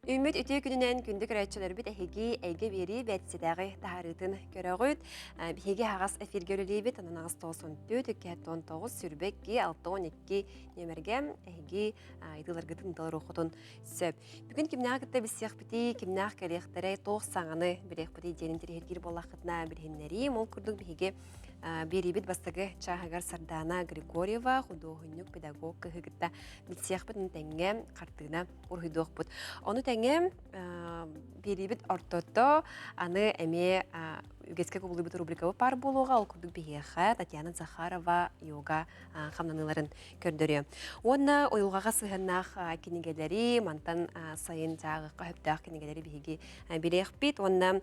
Үүммүт үтүө күнүнэн күндү көрөөччүлэрбит эһиги эйгэ биэрии бэтситээҕи таһаарыытын көрөҕүт. Биһиги аһаҕас эфиргэ үлэлиибит. Онон аҕыс 94 219 22 62 нүөмэргэ эһиги ыйытыыларгытын толоруоххутун сөп. Бүгүн кимнээх кытта билсиэхпитий, кимнээх кэлиэхтэрэй, туох саҥаны билиэхпитий диэн интэриэһиргиир буоллаххытына билиһиннэриим. Ол курдук биһиги биэриибит бастакы чааһыгар Сардаана Григорьева, худуоһунньук, педагог кыһы кытта билсиэхпит тэҥҥэ хартыына уруһуйдуохпут. Ону тэҥэ биэриибит ортото аны эмиэ үгэскэ кубулуйбут рубрикабыт паар буолуоҕа. Ол курдук биһиэхэ Татьяна Захарова йога хамнаныыларын көрдөрүө. Уонна уйулҕаҕа сыһыаннаах кинигэлэри, мантан сайын дьааҕыхха сөптөөх кинигэлэри биһиги билиэхпит. Уонна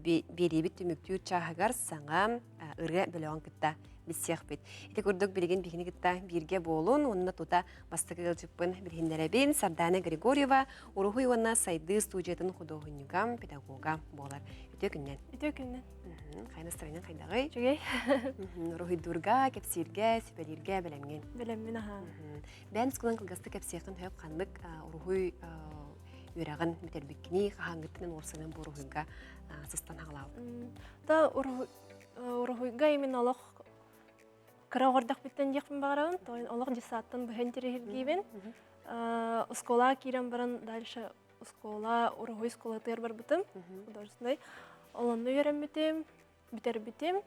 биэриибит түмүктүүр чааһыгар саҥа ырыа бөлөҕүн кытта билсиэхпит. Ити курдук билигин биһигини кытта бииргэ буолун уонна тута бастакы ыалдьыппын билиһиннэрэбин. Сардаана Григорьева уруһуй уонна сайдыы студиятын худуоһунньуга, педагога буолар. Үтүө күннэн. Үтүө күннэн. Хайа настроениең хайдаҕый? Үчүгэй. Уруһуйдуурга, кэпсииргэ, сүбэлииргэ бэлэмҥин. Бэлэммин аһаа. Бэйэн тускунан кылгастык кэпсиэххин сөп ханнык уруһуй үөрэҕин бүтэрбиккиний, хаһааҥҥыттан уопсайынан бу уруһуйга сыстан хаалаабыт? Та уруһуйга именно олох кыра оҕордохпуттан диэхпин баҕарабын. Тоҕо олох дьыссааттан быһа интэриэһиргиибин. Оскуолаҕа киирэн баран дальше оскуола уруһуй оскуолатыгар барбытым художественнай. Ол онно үөрэммитим, бүтэрбитим.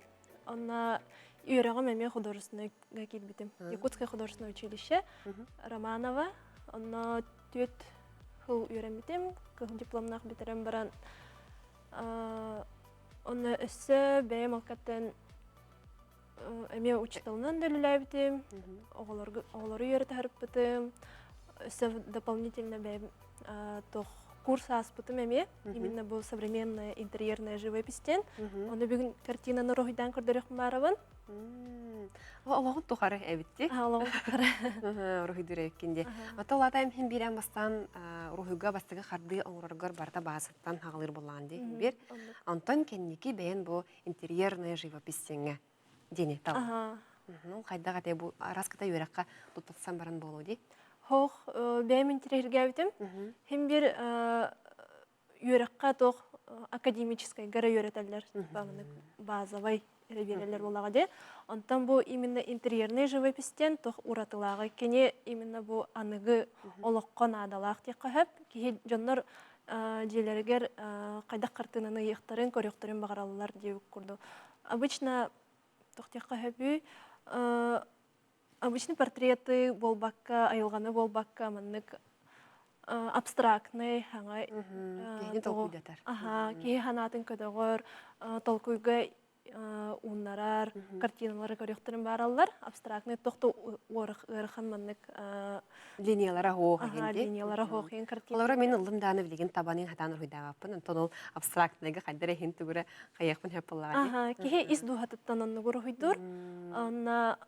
Онно үөрэҕим эмиэ художественнайга киирбитим. Якутское художественное училище Романова. Онно түөрт сыл үөрэммитим. Кыһыл дипломнаах бүтэрэн баран Онно өссө бэйэм алкаттан эмиэ учууталынан да үлэлээбитим, оҕолору үөрэтэ сырыппытым, өссө дополнительно бэйэм туох курс ааспытым эмиэ, именно бу современная интерьерная живопись диэн. Ону бүгүн картинаны уруһуйдаан көрдөрүөхпүн баарабын. Олоҕун тухары эбитти. Олоҕун тухары. Уруһуйдуур эбиккин дии. Ата улаата эмхин биирэн бастаан уруһуйга бастакы хардыы оҥороргор барыта баасыттан хаҕалыыр буоллаҕын дии бир. Онтон кэнники бэйэн бу интерьерная живопись диэҥҥэ диэни тал. Ну, хайдах этэй бу араската үөрэххэ туттарсан баран буолуо дии. Хоох бэйэм интэриэһиргээбитим. Хим бир үөрэххэ туох академическайга эрэ үөрэтэллэр базовай эрэ биэрэллэр буоллаҕа дии. Онтон бу именно интерьерный живопись диэн туох уратылааҕый? Кини именно бу аныгы олоххо наадалаах диэххэ сөп. Киһи дьоннор дьиэлэригэр хайдах хартыынаны ыйыахтарын, көрүөхтэрин баҕараллар диэбит курдук. Обычно туох диэххэ сөбүй? Обычный портреты буолбакка, айылҕаны буолбакка маннык абстрактный хаҥа Киһини толкуйдатар. Аха, киһи санаатын көтөҕөр, толкуйга ууннарар картиналары көрүөхтэрин баараллар. Абстрактный тохто ыарахан маннык линиялара хоох линиялара хоох иһин картина. Олоро мин ыллым дааны билигин табанын хатаан уруһуйдаабаппын. Онтон ол абстрактныйга хайдар иһин тугура хайыахпын хөп буоллаҕа. Аха, киһи ис дууһатыттан оннугу уруһуйдуур. Онна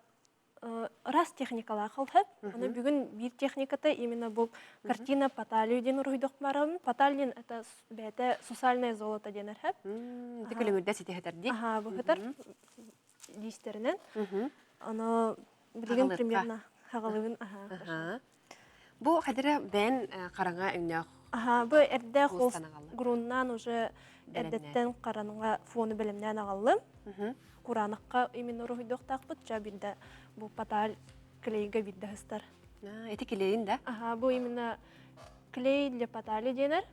раз техникалаах ылһып. Аны бүгүн биир техниката именно бу картина Паталию диэн уруһуйдуох барабын. Паталь это бэйэтэ сусальное золото диэн эрхэп. Ити күлүмүрдэ ситиһэтэрдик. Аха, быһытар лиистеринэн. Аны билигин примерно хаҕалыбын. Аха. Бу хадара бэйэн хараҥа өҥнөөх Аха, бу эрдэ холст груннаан уже эрдэттэн хараҥа фону бэлэмнээн аҕаллым. Кураанахха именно уруһуйдуохтаахпыт, ча бирдэ бу паталь клейга бирдэ хыстар. Эти клейин да? Аха, бу именно клей для патали диэнэр.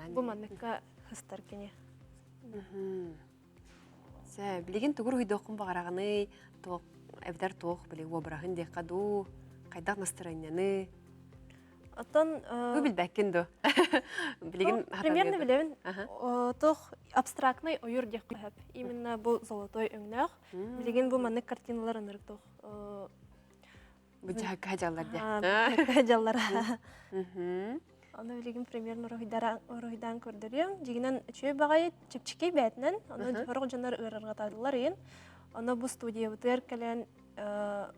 Бу манныкка хыстар кини. Сэ, билигин тугу уруһуйдуоххун баҕараҕыный, туох эбэтэр туох били уобараһын диэххэ дуу, хайдах настарыанньаны? Оттон Бу билбэккин дуу? Билигин примерно билэбин. Туох абстрактный ойур диэххэ сөп. Именно бу золотой өҥнөөх. Билигин бу маннык картиналар ынырык туох Бу дьаһакка дьаллар дии. Дьаһакка дьаллар. Ону билигин примерно уруһуйдаан көрдөрүөм. Дьигинэн үчүгэй баҕайы чэпчэки бээтинэн, ону сорох дьоннор ыарырҕаталлар иин. Ону бу студиябытыгар кэлэн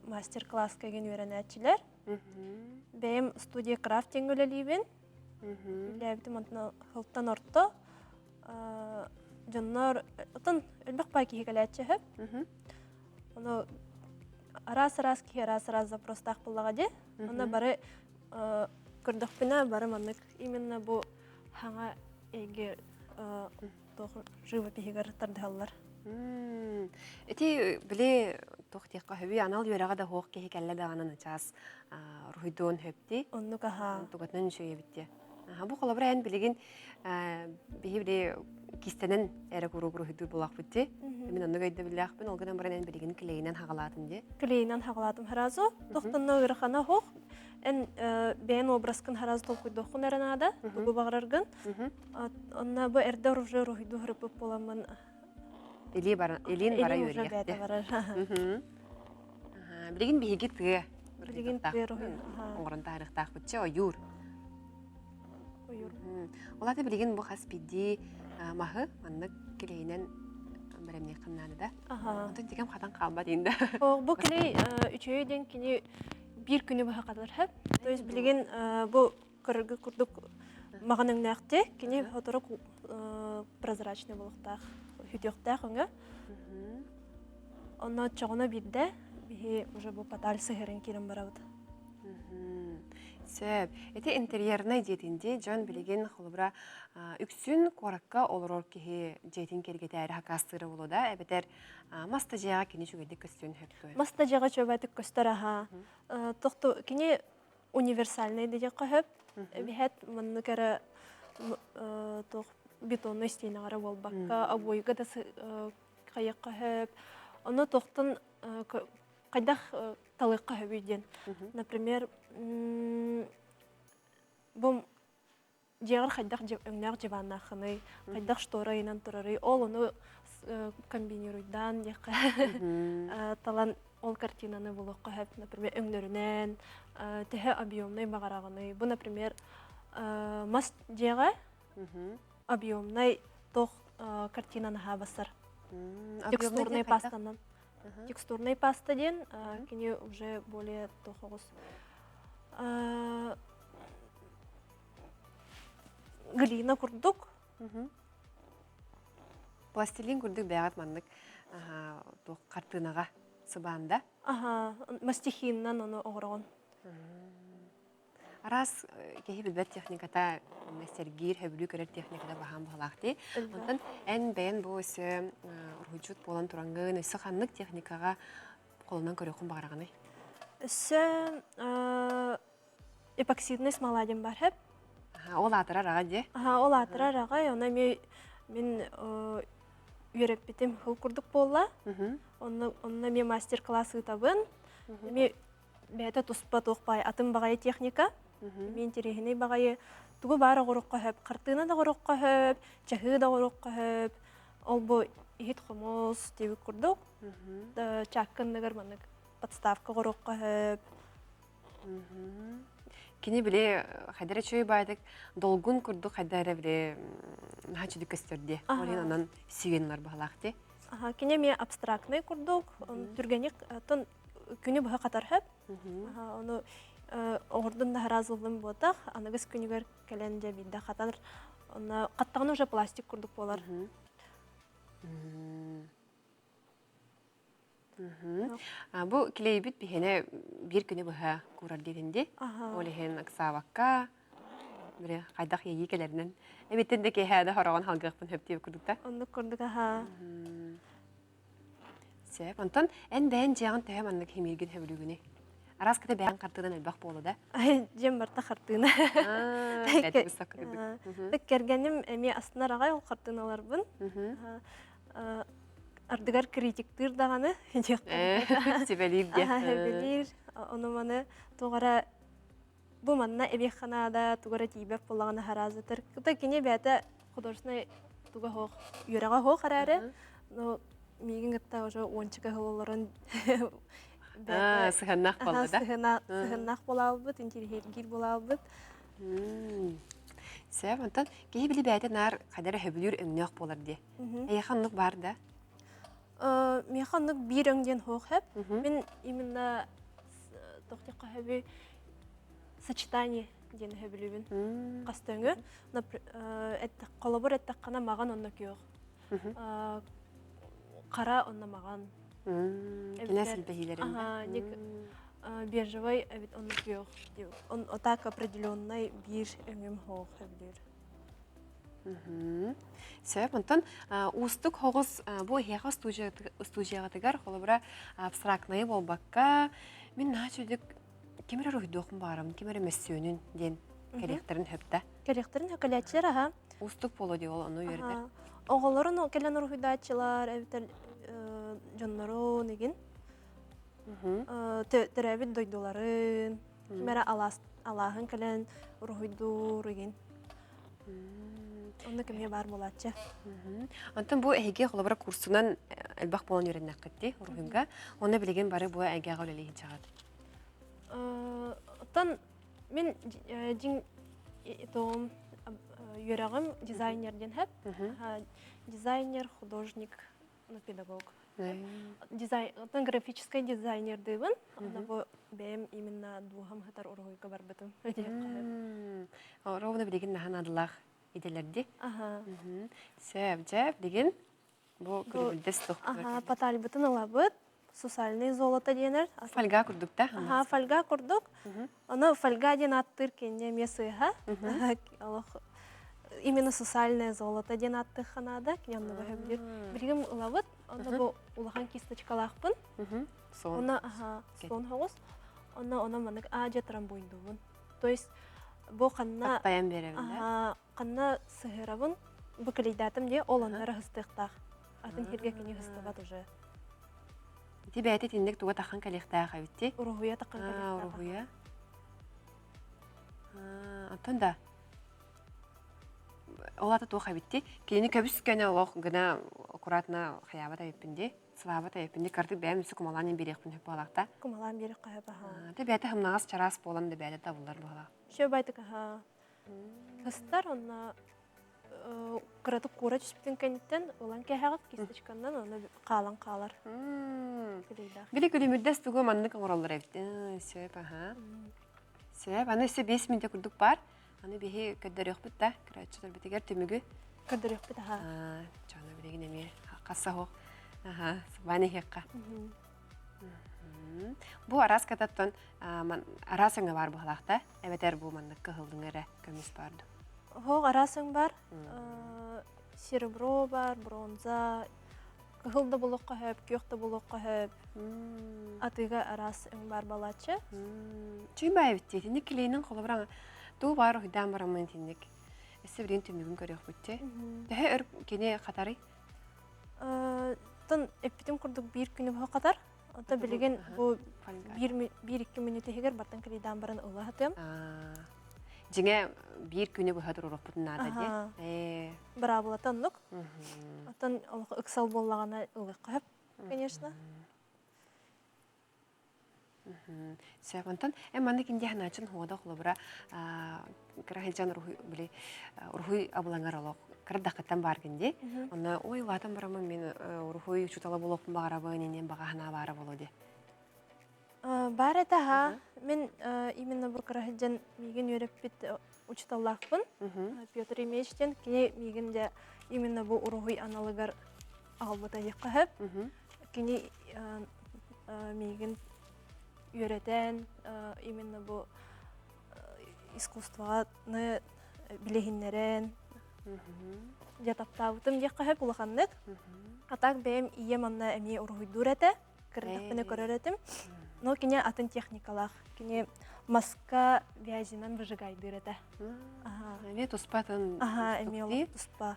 мастер-класска игин үөрэнээччилэр. Бэйэм студия крафтинг үлэлиибин. Үлэлээбитим онтон сылтан орто. Дьоннор отон элбэх баай киһи кэлээччи сөп. Ону араас-араас киһи араас-араас запростаах буоллаҕа дии. Онно бары көрдөхпүнэ бары маннык именно бу. хаҥа эйгэ туох живопиһыгар тардыһаллар. Ити били туох диэххэ сөбүй анал үөрэҕэ да суох киһи кэллэ даҕаны начаас уруһуйдуон сөптүй. Оннук аһаа. Тугатынан үчүгэй эбит Бу холобура эн билигин биһи били кистэнэн эрэ куруук уруһуйдуур буолаахпыт дии. Мин оннук өйдөбүллээхпин, ол гынан баран эн билигин клейинэн хаҕалаатын дии. Клейинэн хаҕалаатым сразу. Тохтонно ыарахана суох. Эн бэйэн образкын сразу толкуйдуоххун эрэ наада, тугу баҕараргын. Онно бу эрдэ уже уруһуйдуу сырыппыт буоламмын Илии бара илиин бара үөрүйэхтэ. Билигин биһиги тыа Билигин тыа оҥорон таһаарыахтаахпыт чэ ойуур. Ойуур. Ол аты билигин бу хас биирдии маһы маннык клейинэн бэлэмниэххин наада да. Онтон тикэм хатан хаалбат иин да. Бу клей үчүгэй диэн кини биир күнү быһа хатар хөп. То есть билигин бу көрөргө курдук маҕан өҥнөөхтү. Кини сотору прозрачный буолуохтаах, хүтүөхтээх өҥө. Онно оччоҕуна биирдэ биһи уже бу поталь сыһырын киирэн барабыт. Сөп. Ити интерьернай дьиэтин дии дьон билигин холобура үксүн куоракка олорор киһи дьиэтин кэргэтээри хакаастыыра буолуо да эбэтэр мас да дьиэҕэ кини үчүгэйдик көстүөн сөп дуо? Мас да дьиэҕэ үчүгэйдик көстөр аһаа. Тохту кини универсальный диэххэ сөп. Эбиһэт маннык эрэ туох бетонный стенаҕа эрэ буолбакка, обойга да хайыахха сөп. Ону туохтан хайдах талыахха сөбүй диэн. Например, бу дьиэҕэр хайдах өҥнөөх дьыбааннааххыный, хайдах штора ыйынан турарый, ол ону комбинируйдаан диэххэ талан ол картинаны булуохха сөп. Например, өҥнөрүнэн, төһө объемнай баҕараҕыный. Бу, например, мас дьиэҕэ объемнай туох картинаны аһаа басар. Текстурный пастанан. Текстурный паста диэн кини уже более тохоҕус глина курдук. Пластилин курдук бэйэҕит маннык туох хартыынаҕа сыбаанда. Аха, мастихиннан ону оҥороҕун. Араас киһи билбэт техниката сэргиир, сөбүлүү көрөр техниката баһаам баһылаах дии. Онтон эн бэйэн бу өссө уруһуйдьут буолан тураҥҥын, өссө ханнык техникаҕа холунан көрүөххүн баҕараҕыный? Өссө эпоксидный смола диэн бар хэп. Ол аатырар аҕа дии. Аха, ол аатырар аҕай. Ону эмиэ мин үөрэппитим хыл курдук буолла. Онно, онно эмиэ мастер-класс ыытабын. Эмиэ бэйэтэ туспа туох баай атын баҕайы техника. Эмиэ интэриэһинэй баҕайы тугу баар оҕоруохха сөп. Хартыына да оҕоруохха сөп, чаһыы да оҕоруохха сөп. Ол бу иһит-хомус диэбит курдук. Чааккынныгар маннык подставка оҕоруохха сөп. Кини били хайдара үчүгэй баайдык долгун курдук хайда эрэ били наһаа үчүгэй көстөр дии. Ол иһин онон сүйэн ылар баһылаах дии. Аха, кини эмиэ абстрактный курдук, түргэнник оттон күнү быһа хатар сөп. Ону оҕордун да хараазыллым буотах, аныгыс күнүгэр кэлэн дьэ биирдэ хатар. Онно хаттаҕына уже пластик курдук буолар. Бу клейбит биһиэнэ биир күнү быһа куурар диэтин дии. Ол иһин ыксаабакка, били хайдах иэйии кэлэринэн эбиттэн да киэһээ да хороҕон халгыахпын сөп диэбит курдук да. Оннук курдук аһаа. Сөп. Онтон эн бэйэн дьиэҕин төһө маннык химииргин сөбүлүүгүнүй? Араас кытта бэйэҥ хартыынан элбэх буолу да? Дьиэм барта хартыына. Кэргэним эмиэ астынар аҕай ол хартыыналарбын. Ардыгар критиктыыр даҕаны Сүбэлиир диэ. Сүбэлиир. Ону маны туох эрэ бу манна эбиэххэ наада, тугу эрэ тиийбэт буоллаҕына хараазытар. Кыта кини бэйэтэ художественнай туга суох, үөрэҕэ суох эрээри, но миигин кытта уже уонча сыл олорон сыһыаннаах буолла да? Сыһыаннаах буолаалбыт, интириэһиргиир буолаалбыт. Сөп, онтон киһи били бэйэтэ наар хайда эрэ сөбүлүүр өҥнөөх буолар дии. Эйиэхэ оннук баар да? Миэхэ оннук биир өҥ диэн суох сөп. Мин именно туох диэххэ сөбүй сочетание диэн сөбүлүүбүн. Хас да өҥү. Холобур эттэххинэ маҕан онно күөх. Хара онно маҕан. Кинээс силбэһиилэрин. Бежевый эбит онно күөх. Он так определенный биир өҥүм суох сөбүлүүр. Сөп. Онтон уустук хоҕус бу эһиэхэ устуудьуйаҕытыгар холобура абстрактнайы буолбакка мин наһаа үчүгдүк ким эрэ уруһуйдуохпун баҕарабын, ким эрэ мөссүөнүн диэн кэлиэхтэрин сөп да? Кэлиэхтэрин сөп кэлээччилэр аха. Уустук буолуо дии ол ону үөрэтэр. Оҕолорун кэлэн уруһуйдааччылар эбэтэр дьоннорун игин төрөөбүт дойдуларын ким эрэ алааһын кэлэн уруһуйдуур игин. Онно кэмҥэ баар буолааччы. Онтон бу эһиги холобура курсунан элбэх буолан үөрэннэххит дии уруһуйга. Онно билигин бары бу эйгэҕэ үлэлии сылдьаҕыт. Оттон мин дьиҥ тоҕум үөрэҕим дизайнер диэн хэп. Дизайнер, художник, ну, педагог. Дизайн, оттон графическай дизайнердыыбын. Онно бу бэйэм именно дууһам сытар уруһуйга барбытым. Ровно билигин наһаа наадалаах идэлэрди. Сөп, дьэ, билигин бу күлүмүрдэс Аха, патальбытын ылабыт. Сусальный золото диэнэр. Фольга курдук да? Аха, фольга курдук. Ону фольга диэн ааттыыр кинини эмиэ сыыһа. Олох именно сусальное золото диэн ааттыахха наада. Кини оннуга сөбүлүүр. Билигин ылабыт. Онно бу улахан кисточкалаахпын. Онно аха, суон соҕус. Онно онон маннык аадьа трамбуйдуубун. То есть бу ханна Таптайан биэрэбин да? Ханна сыһыарабын, бу клейдаатым дии, ол онно эрэ ыһыстыахтаах. Атын сиргэ кини ыһыстыбат уже. Ити бэйэтэ итинник туга таххан кэлиэхтээх эбит дии. Уруһуйа таххан кэлиэхтээх. Уруһуйа. Оттон да ол ата туох эбит дии. Кинини көбүс көнө олох гына аккуратно хайаабат эбиппин дии. Сылаабат эбиппин дии. Кырдык бэйэм үсү кумалаан биэриэхпин сөп буолаахта. Кумалаан биэриэххэ сөп аһаа. Тэ бэйэтэ хымнаҕас чараас буолан да бэйэтэ табыллар буолаах. Все байтык аһаа. Ыстар онно кыратык куура түспүтүн кэнниттэн ылан кэһэҕит кисточканнан онно хаалан хаалар. Били күлүмүрдэс тугу маннык оҥороллор эбит. Сөп, аха. Сөп, аны өссө 5 мүнөтэ курдук бар. Аны биһи көрдөрүөхпүт да, көрөөччүлэрбитигэр түмүгү. Көрдөрүөхпүт, аха. Чоно билигин эмиэ хасса хоох. Аха, сыбаан иһиэххэ. Бу араас кататтан араас өҥө баар быһалаахта. Эбэтэр бу маннык кыһыллыҥы эрэ көмүс баар дуу? Оһох араас өҥ бар. Серебро бар, бронза, кыһыл да булуохха сөп, күөх да булуохха сөп. Атыыга араас өҥ бар балааччы. Чүй баа эбит итинник килиинин холобура туу баар уһуйдаан бараммын итинник. Өссө билигин түмүгүн көрүөхпүт ти. Төһө өр кини хатарый? Тон эппитим курдук биир күнү быһа хатар. Онто билигин бу биир-икки мүнүүтэ иһигэр бартан кэлийдаан баран ыла сатыам. Дьиҥэ биир күнү быһа туруорукпутун наада дии. Быраабылата оннук. Оттон олох ыксал буоллаҕына ылыахха сөп, конечно. Сөп, онтон эн маннык инди ханаачын хуода холобура кыра сылдьан уруһуй били уруһуй абылаҥар олох кырдахыттан бааргын дии. Онно ой улаатан бараммын мин уруһуй учуутала буолуохпун баҕарабын иннин баҕа санаа баара буолуо дии. Баар этэ аһаа. Мин именно бу кыра сылдьан миигин үөрэппит учууталлаахпын. Петр Ильич диэн кини миигин дьэ именно бу уруһуй аналыгар аҕалбыта диэххэ сөп. Кини миигин үөрэтэн именно бу искусствоны билиһиннэрэн дьэ таптаабытым диэххэ сөп улаханнык. А так бэйэм ийэм онно эмиэ уруһуйдуур этэ, кырдахпына көрөр этим. Но кини атын техникалаах. Кини маска вязинан выжигайдыыр этэ. Эмиэ туспа атын Аха, эмиэ олох туспа.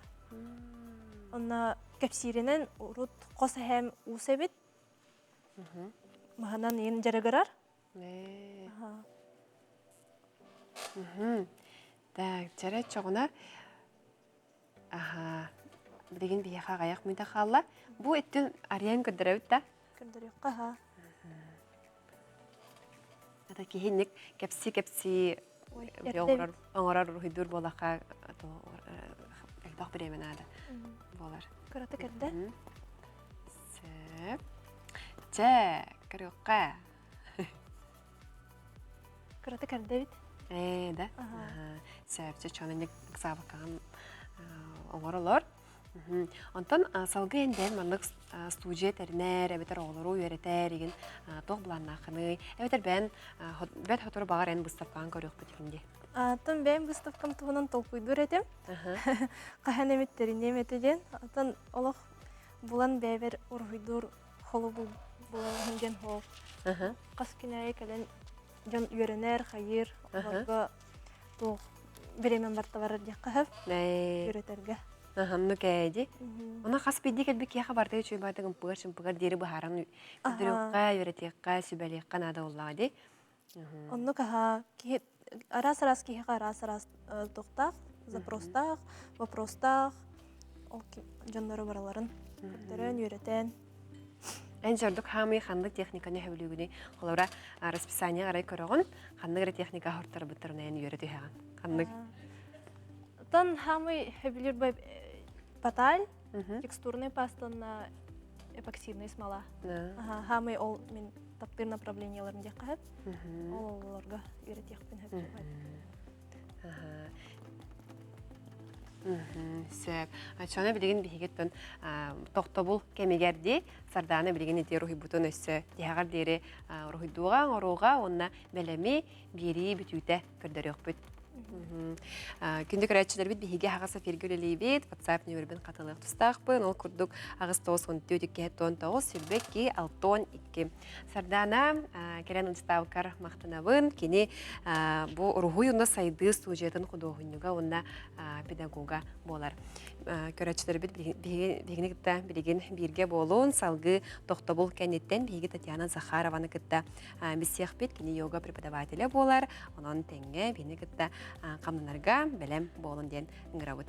Онно кэпсииринэн урут хос эһээм уус эбит. Маһынан иин дьарыгырар. Так, чэрэ чоҕуна аха билигин биһиэхэ аҕыйах мүнүүтэ хаалла. Бу өттүн арыйан көрдөрөбүт да? Көрдөрүөххэ аха. Это киһинник кэпси-кэпси оҥорор оҥорор уруһуйдуур буолахха элбэх бириэмэ наада буолар. Кыратык эрдэ. Сөп. Чэ, көрүөххэ. Кыратык эрдэ эбит. Ээ, да. Сөп, чэ, чонунник ыксаабаккаҕын оҥоролор. Онтон салгыы эн бэйэн маннык студия тэринэр, эбэтэр оҕолору үөрэтэр игин туох былааннааххыный? Эбэтэр бэйэн бэт сотору баҕар эн быыстапкаҕын көрүөхпүт иһин дии. Атын бэйэм быыстапкам туһунан толкуйдуур этим. Хаһан эмит тэриниэм этэ диэн. Атын олох булан бэйэбэр уруһуйдуур холобур булан диэн хоол. Хас күн аайы кэлэн дьон үөрэнэр, хайыыр, олорго туох бириэмэм барта барар диэххэ сөп. Үөрэтэргэ. Оннук ээ дии. Ону хас биирдии кэлбит киһиэхэ барыта үчүгэй баҕайытык ымпыгар-чымпыгар диэри быһааран көрдөрүөххэ, үөрэтиэххэ, сүбэлиэххэ наада буоллаҕа дии. Оннук аһаа киһи араас-араас киһиэхэ араас-араас туохтаах, запростаах, вопростаах ол дьоннору барыларын көрдөрөн, үөрэтэн. Эн дьордук хаамыы ханнык техниканы сөбүлүүгүнүй? Холобура, расписание арай көрөҕүн, ханнык эрэ техника оһортарбыттарын эн үөрэ түһэҕин? Ханнык? Тон хаамый сөбүлүүр поталь, текстурный пастанна эпоксидная смола. Хаамый ол мин таптыыр направлениеларым диэххэ сөп. Ол олорго үөрэтиэхпин сөп. Сөп. Оччоҕуна билигин биһигиттэн тохтобул кэмигэр дии Сардаана билигин ити уруһуйбутун өссө тиһэҕэр диэри уруһуйдуоҕа, оҥоруоҕа уонна бэлэми биэрии бүтүүтэ көрдөрүөхпүт. Күндү көрөөччүлэрбит биһиги аһаҕас эфиргэ үлэлиибит. WhatsApp нүөмэрбин хатылыах тустаахпын. Ол курдук 894 219 22 62. Сардаана кэлэн устаабыккар махтанабын. Кини бу уруһуй уонна сайдыы студиятын худуоһунньуга уонна педагога буолар. Көрөөччүлэрбит биһигини кытта билигин бииргэ буолуун, салгыы тохтобул кэнниттэн биһиги Татьяна Захарованы кытта билсиэхпит. Кини йога преподавателэ буолар. Онон тэҥҥэ биһини кытта хамнанарга бэлэм буолун диэн ыҥырабыт.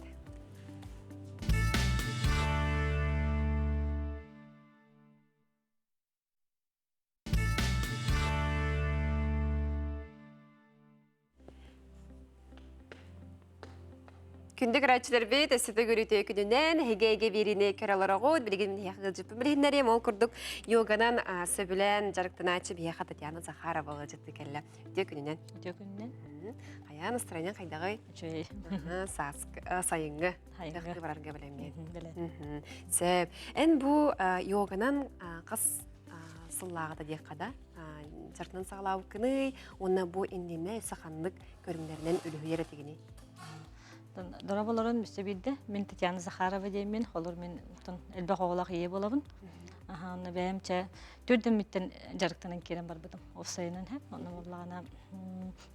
Күндү көрөөччүлэрбит, өссө төгүл үтүө күнүнэн, эһиги эйгэ биэриини көрө олороҕут. Билигин биһиэхэ ыалдьыппын билиһиннэриэм. Ол курдук йоганан сөбүлээн дьарыктанааччы биһиэхэ Татьяна Захарова ыалдьытты кэллэ. Үтүө күнүнэн. Үтүө күнүнэн. Хайаан настроениең хайдаҕый? Үчүгэй. Сааскы, сайыҥҥы. Сайыҥҥы. барарга бэлэмҥин. Бэлэм. Сөп. Эн бу йоганан хас сыллааҕыта диэххэ да дьарыктанан саҕалаабыккыный уонна бу иннинэ өссө ханнык көрүҥнэринэн үлүһүйэр этигиний? Дорооболорун өссө биирдэ. Мин Татьяна Захарова диэммин, холор мин элбэх оҕолоох ийэ буолабын. Аха, онно бэйэм чэ түрдэммиттэн дьарыктанан киирэн барбытым. Офсайынан һэ, онно буоллаҕына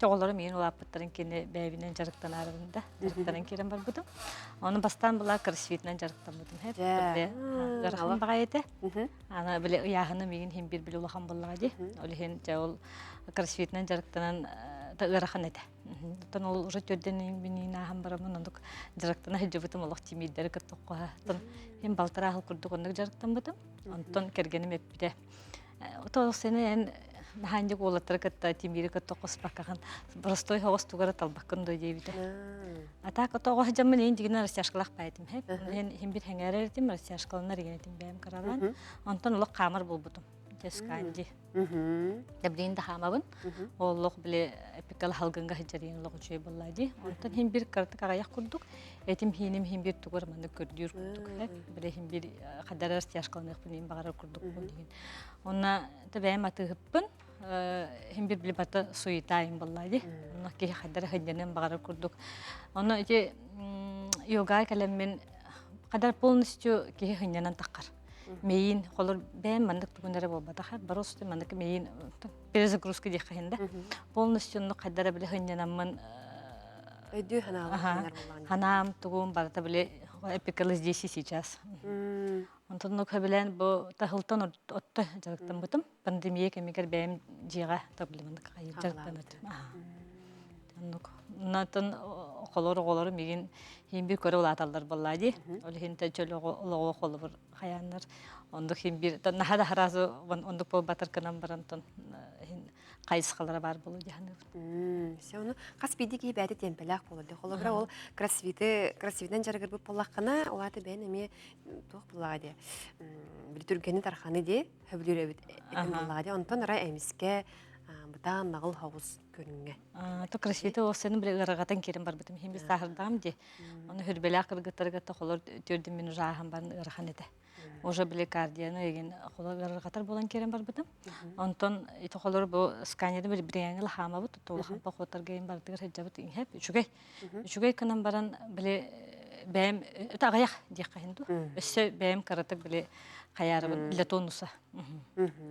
Оҕолорум миигин улааппыттарын кини бэйэбинэн дьарыктанаарыбын да дьарыктанан киирэн барбытым. Ону бастаан была кроссфитынан дьарыктаммытым. Ыарахан баҕайы этэ. Аны били ыйааһыным миигин иһин биир били улахан буоллаҕа дии. Ол иһин дьэ ол кроссфитынан дьарыктанан да ыарахан этэ. Оттон ол уже төрдөн миниин ааһан бараммын оннук дьарыктана сылдьыбытым олох тимиирдэри кытта оххоһа. Оттон иһин балтараа сыл курдук оннук дьарыктаммытым. Онтон кэргэним эппитэ Тоҕус эн наһаанньык уолаттары кытта Тимири кытта хоспаккаҕын простой соҕус тугара талбаккын дуо диэбитэ. А так тоҕо дьаммын ин дигинэ растяжкалаах баайтым хэп. Эн иһин бир хэҥээрэр этим растяжкаланар игин этим бэйэм каралаан. Онтон олох хаамар буолбутум. Десканди. Тэбдиин да хаамабын. Олох били эпикал халгынга сылдьарыйын олох үчүгэй буолла дии. Онтон иһин бир кыратык аҕыйах курдук этим хииним иһин бир тугар маннык көрдүүр курдук. Били иһин бир хадарар растяжкаланыахпын иһин баҕарар курдук диин. Онна бэйэм атыыһыппын иһин бир били бата суетаайым буолла дии. Онно киһи хайдара сылдьаныан баҕарар курдук. Онно ити йога кэлэммин хадар полностью киһи сынньанан таххар. Мейин холор бэйэм маннык тугун эрэ буолбатах просто маннык мейин перезагрузка диэххэ иһин да полностью оннук хайдара били сынньанаммын Өйдүү ханаалаах буоллаҕын. Ханаам тугум барыта били эпикалы здесь и сейчас. Онтон оннук сөбүлээн бу таһылтан отто дьарыктаммытым. Пандемия кэмигэр бэйэм дьиэҕэ проблеманы дьарыктанытым. Оннук. Онтон холор оҕолору мигин хин бир көрө улааталлар буоллаа дии. Ол иһин чөл олоҕу холобур хайааннар. Оннук хин бир наһаа да харазы оннук буолбатар гынан баран хин хайысхалара баар буолуо дии саныыбын. Все ону хас биирдии киһи бэйэтэ тиэмпэлээх буолар дии. Холобура ол кроссфиты кроссфитынан дьарыгырбыт буоллаххына, ол аата бэйэн эмиэ туох буоллаҕа дии били түргэни тарханы дии сөбүлүүр эбит этим буоллаҕа дии. Онтон арай эмискэ. Бытаан наҕыл соҕус көрүҥҥэ. То кроссфиты уопсайынан били ыарырҕатан киирэн барбытым. Иһин бис сааһырдаҕым дии. Ону хүрбэлээх кыргыттарга холор түөрдүн мин уже ааһан баран ыарахан этэ. Уже били кардияны эгин холор ыарырҕатар буолан киирэн барбытым. Онтон ити холор бу сканерды били биригээҥҥэ лахаамабыт, улахан походтарга ин бардыгар сылдьабыт иҥһэп үчүгэй. Үчүгэй гынан баран били бэйэм өтө аҕыйах диэххэ иһин дуу. Өссө бэйэм кыратык били хайаарыбын для тонуса.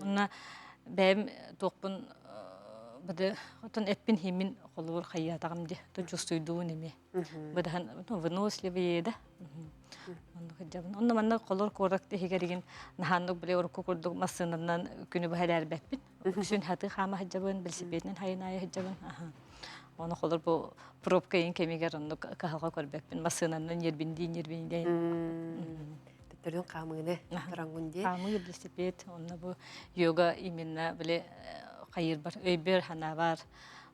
Онно бэйэм туохпун быды отон эппин химин холобур хайыатаҕым ди то чувствуйдуун эми быдаһан выносливые да онно кырдьабын онно манна холор куорат иһигэригин наһааннык били урукку курдук массыынанан күнү быһа элээрбэппин үксүн хаты хаама сылдьабын велосипединэн хайын аайы сылдьабын Оны холор бу пробка иин кэмигэр оннук кыһалҕа көрбөппүн массыынанан ньирбиндии ньирбиндии Төттөрүн хаамыыны турангун дии. Хаамыы велосипед онно бу йога именно били хайырбар өйбөр ханаабар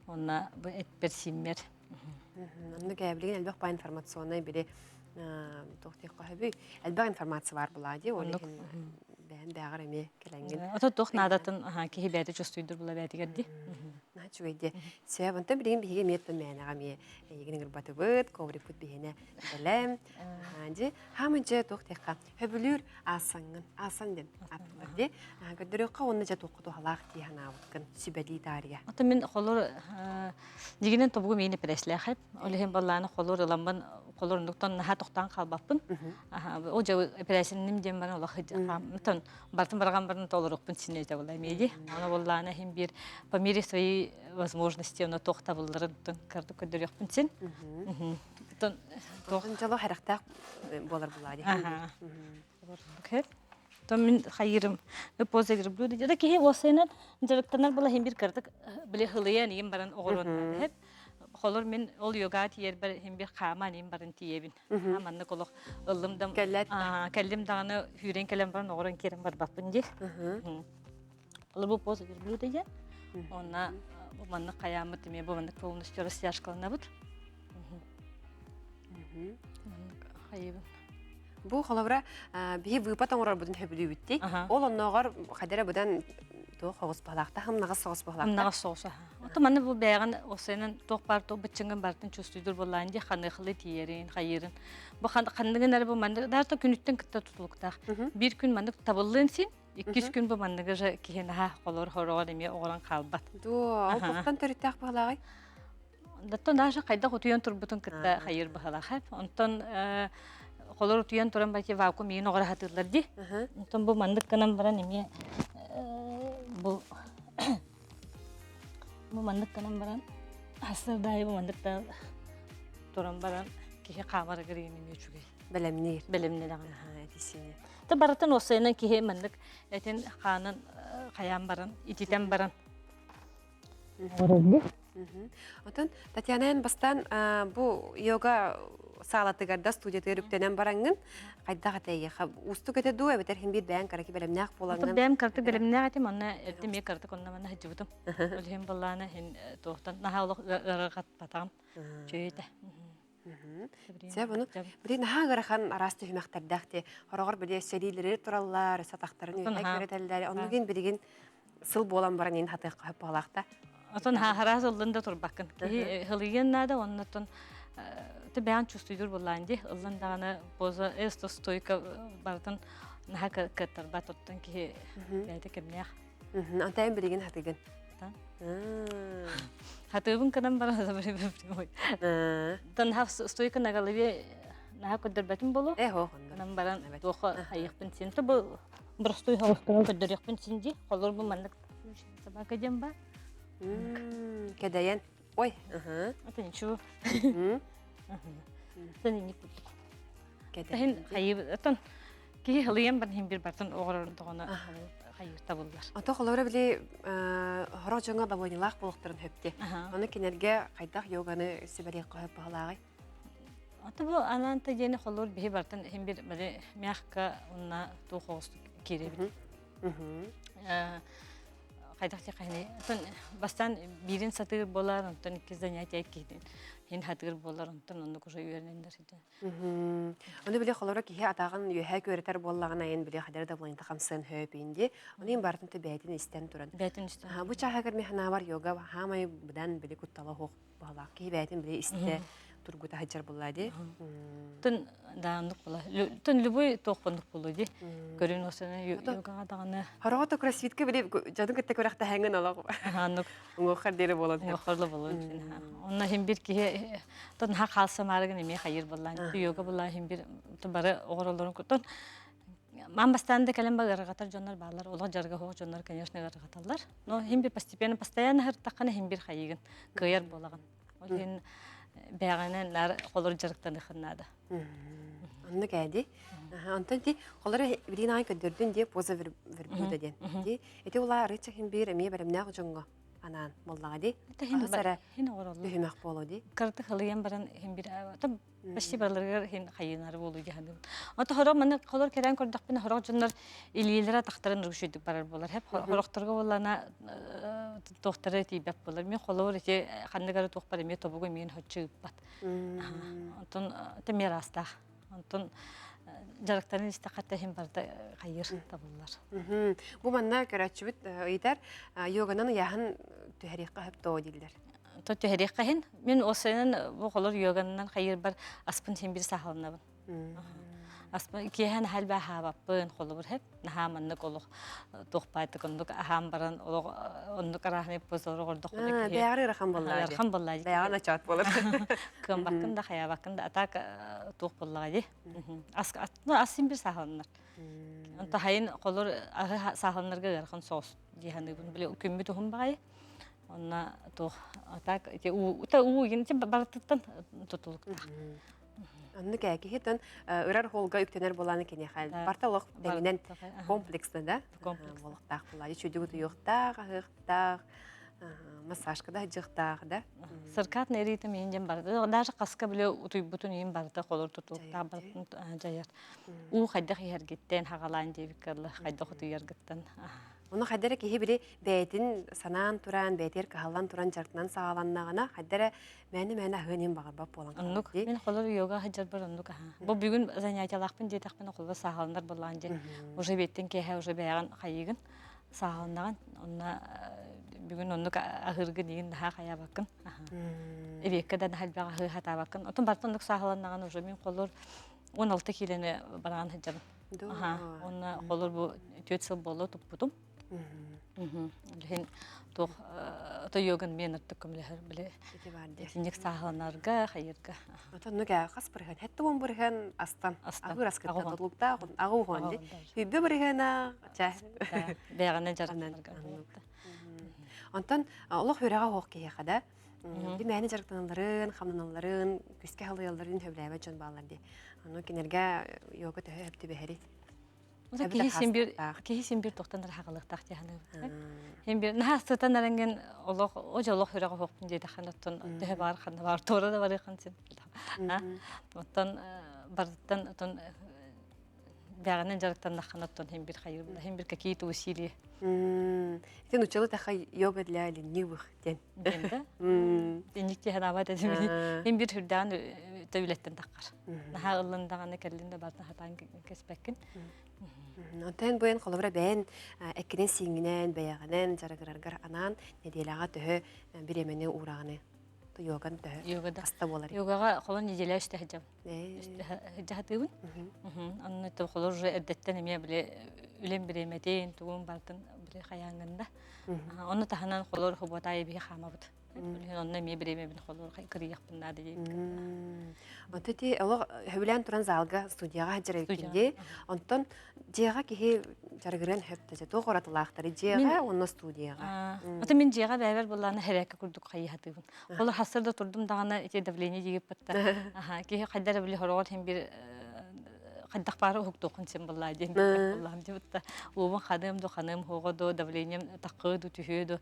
онно бу этпер симмер. Онно кээбилигин элбэх баа информационнай били туох диэххэ сөбүй элбэх информация бар булаа дии ол иһин бэйэн бэҕэр эмиэ кэлэҥҥин. Ото туох наадатын киһи бэйэтэ чувствуйдур була бээтигэр дии. Наһаа үчүгэй дии. Сөп, онтон билигин биһиги эмиэ мээнэҕэ эмиэ эйигин ыҥырбатыбыт, коврикпыт биһиэнэ бэлэм. Дьи, хааман дьэ туох диэххэ, хөбүлүүр аасаҥҥын, аасан диэн ааттылар дии. Көрдөрүөххэ уонна дьэ туохха туһалаах дии санаабыккын сүбэлии таарыйа. Ото мин холор дьигинэн тобугум иини пэрэслээхэп. Ол иһин баллааны холор ыламмын холор оннуктан наһаа тохтоон хаалбаппын. Ол дьэ эпэрээсинним диэн баран олох хаамтан бартын барган баран толорукпун син этэ була эмиэ Аны буоллаана иһин биир по мере своей возможности оно туох табылларын кардык көрдөрүөхпүн син. Тон дьоло харахтаах буолар булаа дии. Тон мин хайырым поза блюдо да киһи уосайынан дьарыктанар була иһин бир кырдык били хылыйан иин баран оҕоруон хеп холор мин ол йога тиийэрбэр иһин бир хааман иин баран тиийэбин маннык олох ыллым да кэллим даҕаны сүүрэн кэлэн баран оҕорон киирэн барбаппын дии ол бу поза верблюда диэн онна бу маннык хайааммыт эмиэ бу маннык полностью растяжкаланабыт маннык хайыбын Бу холобура биһи выпад оҥорорбутун сөбүлүүбүт Ол оннооҕор хадара быдан туох оҕус баһылаахта хамнаҕас соҕус баһылаахта. Хамнаҕас соҕус Ото манна бу бэйэҕин осуйанан туох баар туох быччыҥын барытын чувствуйдур буоллаан дии ханыахылы тиийэрин, хайыырын. Бу ханныгын эрэ бу маннык даже күнүттэн кытта тутулуктаах. Биир күн маннык табыллыан син, иккис күн бу манныгы же киһи наһаа холор хороҕор эмиэ оҕорон хаалбат. Дуо, ол туохтан төрүттээх баһылааҕый? Даттан даже хайдах утуйан турбутун кытта хайыр баһылаах. Онтон холор утуйан туран бати вакуум иин оҕора хатыыллар ди. Онтон бу маннык гынан баран эмиэ бу Бу маннык гынан баран сардаайы бу маннык да туран баран киһи хаамарыгар иҥин үчүгэй. Бэлэмниир. Бэлэмнэдэҕин. Этисини. Та барытын уопсайынан киһи маннык этин хаанын хайаан баран, ититэн баран. Отон Татьяна эн бастаан бу йога саалатыгар да студиятыгар үктэнэн бараҥҥын хайдах этэйиэхэ уустук этэ дуу эбэтэр хин биир бэйэҥ караки бэлэмнээх буолаҥҥын Бэйэм картык бэлэмнээх этим онно эрдэ эмиэ картык онно манна сылдьыбытым ол иһин былаана иһин туохтан наһаа олох ыарырҕатпатаҕым чүөйүтэ Сэ буну били наһаа ыарахан араас түһүмэхтэрдээх ти хороҕор били сэриилэри тураллар сатахтарын үөһэ күөрэтэллэр оннугин билигин сыл буолан баран ин хатыахха хөп буолаахта. Отон хараас ыллын да турбаккын. Киһи хылыйыан наада, оннотон ты бэйэн чувствуйдур буллаан ди. Ыллын даҕаны поза эсто стойка барытын наһаа кыаттарбат оттон киһи бэйэтэ кэмнээх. Антайын билигин хатыгын. Хатыыбын кынан баран Тон стойка на голове наһаа көрдөрбөтүм болу. Кынан баран туохха хайыахпын син. Бу Боростуой соҕустарын көрдөрүөхпүн син дии. Холор бу маннык собака диэн баар. Кэдэйэн. Ой. Это ничего. Это не курдук. Кэдэйэн. Хайы отон киһи хылыйан бар хин бир бартын оҕорор тоҕоно хайыр табыллар. Ото холобура били хоро дьоҥо давлениелаах буолуохтарын хөптө. Ону кинерге хайдах йоганы сүбэлиэххэ хөп баһылааҕый? Ата бу анаанта диэни холуур биһи бартан иһин бир били мягко уонна туох оҕустук киирэбит. Хайдах диэххэ бастаан биирин сатыыр буолар, онтон иккис занятие киһитин. Хин хатыыр буолар, онтон оннук уже үөрэнэннэр сылдьан. Ону били холоро киһи атаҕын үөһэ күөрэтэр буоллаҕына айан били хадара да булайын хамсыан хөп инди. Ону ин барытын та бэйэтин истэн туран. Бэйэтин истэн. Бу чааһыгар ми ханаабар йога хаамай быдан били куттала хуох баһылаах киһи бэйэтин били истэ тургута сылдьар буолла ди. Тын да оннук була. Тын любой туох оннук буолуо ди. Көрүн осана йогаҕа даҕаны. Хороҕо то кроссфитка били дьону кытта күрэхтэһэҥҥин олох. Оннук. Уҥуоххар диэри буолан. Уҥуоххар да буолан. Онно иһин бир киһи тон наһаа хаалсамаарыгын эмиэ хайыр буоллаан. Йога буоллаан иһин бир бары оҕоролорун кутун Ман бастаан да кэлэн ыарырҕатар дьоннор бааллар. Олох дьарыга суох дьоннор, конечно, ыарырҕаталлар. Но иһин бир постепенно, постоянно сырыттаххына иһин бир хайыгын, кыайар буолаҕын. Ол иһин бэйэҕинэн наар холор дьарыктаныхын наада. Оннук ээди. Онтон ти холоро билигин аҕай көрдөрдүн дии поза верблюда диэн. Ди ити улаа арыычча хин биир эмиэ бэлэмнээх дьоҥҥо анаан буоллаҕа ди. Хаһыс эрэ түһүмэх буолуо ди. Кырты хылыйан баран хин бир почти барыларыгар хин хайынары буолуу дьаһаныбын. Ото хорох маны холор кэлэн көрдөхпүнэ хорох дьоннор илиилэрэ атахтарын үргүшүйдүк барар буолар. Хеп хорохторго буоллана туохтары тиийбэт буолар. Мен холобур ити ханнык эрэ туохпар эмиэ тобугу миин хоччу ыыппат. Онтон тэмиэр аастаах. Онтон дьарыктарын истэххэ иһин барыта хайыр табыллар. Бу манна көрөөччүбүт ыйытар йоганан ыйааһын түһэриэххэ сөп дуо дииллэр. То түһэриэххэ иһин мин осенен бу холор йоганынан хайырбар аспын син бир саһаланабын. Аспын киэһэн халба аһаабаппын холобур хеп наһаа маннык олох туохпаайтык оннук аһаан баран олох оннук арааһын позор ордох Бэйэҕэр ыарахан буоллаҕа ыарахан буоллаҕа бэйэҕэ начаат буолар кыамбаккын да хайаабаккын да атаак туох буоллаҕа дии ас ас син бир саһаланар онто хайын холор аһы саһаланарга ыарахан соҕус дии саныыбын били күммүт уһун баҕайы онно туох атаак уу уу барытыттан тутулуктаах Оннук ээ киһи ырар холга үктэнэр буолааны киниэхэ барта олох тэҥинэн комплексно да буолуохтаах буолаа үчүгү утуйуохтаах аһыахтаах массажка да сылдьыахтаах да Сыркаат ритм иин дьэн барыта даже хаска биле утуйбутун иин барыта холор тутулуктаах барытын дьайар уу хайдах иһэргиттэн хагалаан диэбиккэ хайдах утуйаргыттан Ону хайда эрэ киһи били бэйэтин санаан туран, бэйэтигэр кыһаллан туран дьарыктанан саҕаланнаҕына, хайда эрэ мээнэ-мээнэ аһыан иһин баҕарбат буолан Оннук. Мин холор йога сылдьарбар оннук аһа. Бу бүгүн занятиялаахпын диэтэхпинэ холор сааһыланар буоллаҕын дьэ. Уже биэттэн киэһэ уже бэйэҕин хайыыгын сааһыланнаҕын. Онно бүгүн оннук аһыыргын игин наһаа хайаабаккын. Эбиэккэ да наһаа элбэх аһыы хатаабаккын. Отон барытын оннук сааһыланнаҕын уже мин холор 16 киилэни бараан сылдьабын. Уонна холор бу 4 сыл буолла туппутум. Билигин туох тойуогун мен ыртык көмөлөһөр били итинник сааһыланарга хайырга. Отоннук хас бырыһан хэтте он бырыһан астан агыр аскыттан тутулуктаах агы уһуон ди. Хүббе бырыһана ча. Бэҕэнэ дьарыктанарга. Онтон олох үрэҕэ хоох киһиэхэ да Би мээнэ дьарыктаналларын, хамнаналларын, күскэ халыйалларын сөбүлээбэт дьон бааллар дии. Ону кинилэргэ йога төһө сөп түбэһэрий? Киһи син бир киһи син бир тохтон хагалыктаах дии саныыбын. Син бир наһаа сытан эрэнгин олох о олох үрэҕэ хоохпун диэтэххин оттон төһө баар ханна баар туора да барыахын син. Оттон барыттан оттон бэҕэнэн дьарыктаннаххына оттон хин бир хайыр хин бир какие-то усилия. Ити нуччалы таха йога для ленивых диэн. Диэн да? Инник дии санаабат этим. Хин бир хүрдээн төбүлэттэн таххар. Наһаа ыллын даҕаны кэллин да барытын хатаан кэспэккин. Онтон буйан холобура бэйэн эккинэн сииҥҥинэн бэйэҕинэн дьарыгыраргар анаан нэдиэлэҕэ төһө бириэмэни уураҕыный? Йоган төһө Йогада. хаста буолар? Йогаҕа холон неделя үстэ сылдьабын. Дьаһатыыбын. Онно холор уже эрдэттэн эмиэ били үлэм бириэмэтин, тугун барытын били хайаангын да. Онно таһынан холор хубатаайы биһи хаамабыт. Онно эмиэ бириэмэбин холор кырыйахпын наада диэбит. Онто ти олох хөбүлээн туран залга студияҕа сылдьар эбиккин дии. Онтон дьиэҕэ киһи дьарыгырыан сөп да туох уратылаахтары дьиэҕэ уонна студияҕа. Ото мин дьиэҕэ бэйэбэр буоллаана хэрээккэ курдук хайыһатыыбын. Ол хассыр да турдум даҕаны ити давление диэбиппит аха киһи хайда эрэ били хороҕор иһин бир хайдах баара уһуктуоххун син буоллаа диэн буоллаам диэбит уубун ханыам ду ханыам хуоҕа ду давлением таххыы ду түһүө ду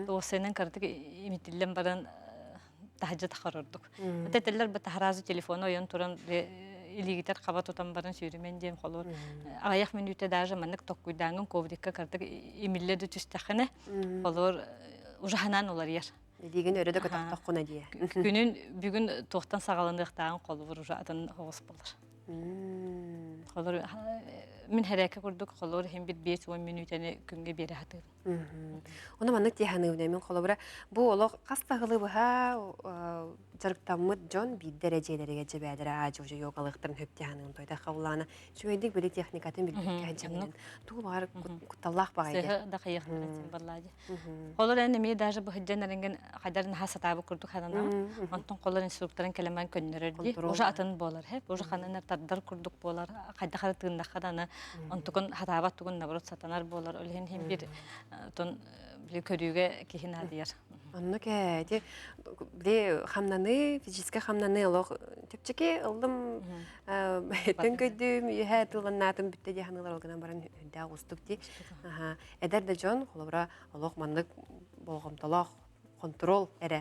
туоссайынан кыратык имитиллэн баран таһдьа тахар ордук. Этэллэр бу таһараазы телефону ойон туран илиигитэр хаба тутан баран сүүрүмэн диэн холур аҕыйах мүнүүтэ даже маннык токкуйдааҥҥын коврикка кырдык имиллэ да түстэххинэ холур уже ханаан уларыйар. Илиигин өрө да көтөхтөххүнэ дии. Күнүн бүгүн туохтан саҕаланыахтааҕын холобур уже атын оҕус болар. Холор мин хэрээкэ курдук холобур иһин бир 50 мүнүүтэни күҥҥэ биэрэ сатыыбын. Ону маннык дии саныыбын мин холобура бу олох хас да сылы быһа дьарыктаммыт дьон биирдэ эрэ дьиэлэригэр дьэбээлэрэ аадьы йогалыахтарын хөп дии саныыбын тойдахха буллаана үчүгэйдик били техникатын билбэккэ сылдьан тугу баҕар кутталлаах баҕайы Сыһы да хайыахтарын син баллаадьы. Холор эн эмиэ даже быһыдьан эрэнгин хайдар наһаа сатаабыт курдук хананаҕын. Онтон холор инструкторын кэлэмэн көннөрөр дии. Уже атын буолар хэп. Уже ханан тардар курдук буолар. Хайдах ары тыыннахха даны онтукун хатаабат тугун наоборот сатанар буолар. Ол иһин хин бир тон били көрүүгэ киһи наадыйар. Оннук ээ, ити били хамнаныы, физическэй хамнаныы олох чэпчэки ыллым төҥкөйдүм, үөһэ тылланнаатым бүттэ дии саныылар ол гынан баран үрдээх уустук дии. Эдэр да дьон, холобура, олох маннык болҕомтолоох хонтуруол эрэ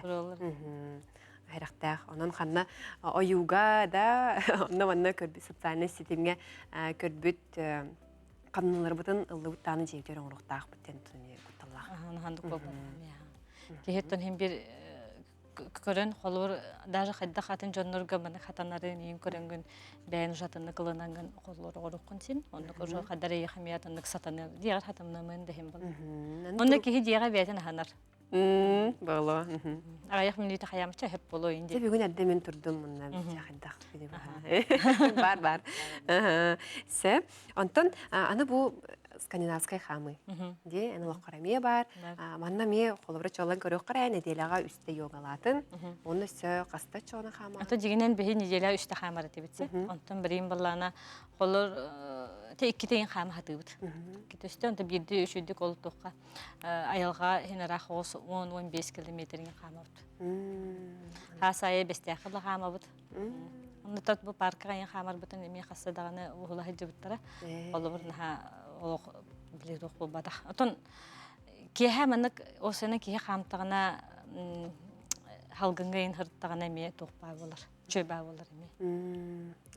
сэрэхтээх. Онон ханна ойууга да, онно манна көрбүт социальнай ситимҥэ көрбүт хамналарбытын ыллыбыт дааны дьиэбитигэр оҥоруохтаахпыт диэн кутталлаах. Хандык буолбат. Киһиттэн хин бир көрөн холобур даже хайдах атын дьоннорго маны хатанарын иин көрөнгүн бэйэн ушатыннык ылынангын холлор оҕоруккун син оннук уже хадар эйиэхэ эмиэ атыннык сатаны диэҕэр хатамнамын да иһин бол онно киһи диэҕэ бэйэтин аһанар Боло. Аҕыйах мүнүүтэ хайаамча хөп боло инди. Бүгүн эрдэ мен турдум мунна хайдах бар бар. Се. Онтон аны бу скандинавскай хаамыы. Ди эн олоххор эмиэ бар. Манна эмиэ холобура чолон көрүөххэр ээ нэдиэлэҕэ үстэ йогалаатын. Онно өссө хаста чоона хаамаа. Ото дьигинэн биһи неделя үстэ хаамар этибит. Онтон бириим баллаана холор те икки тейин хаама хатыыбыт. Китөстө онто биирди үчүйдүк ол туохха айылҕа иһин ыраах оҕус 10-15 километрин хаамабыт. Хаас айы бэстээххэ да хаамабыт. Онно тот бу паркаҕа айан хаамарбытын эмиэ хасса даҕаны уһула сылдьыбыттара. Холобур наһаа олох били туох буолбатах. Отон киэһэ маннык осена киһи хаамтаҕына халгыҥҥа иин сырыттаҕына эмиэ туох баа буолар. Үчүгэй баа буолар эмиэ.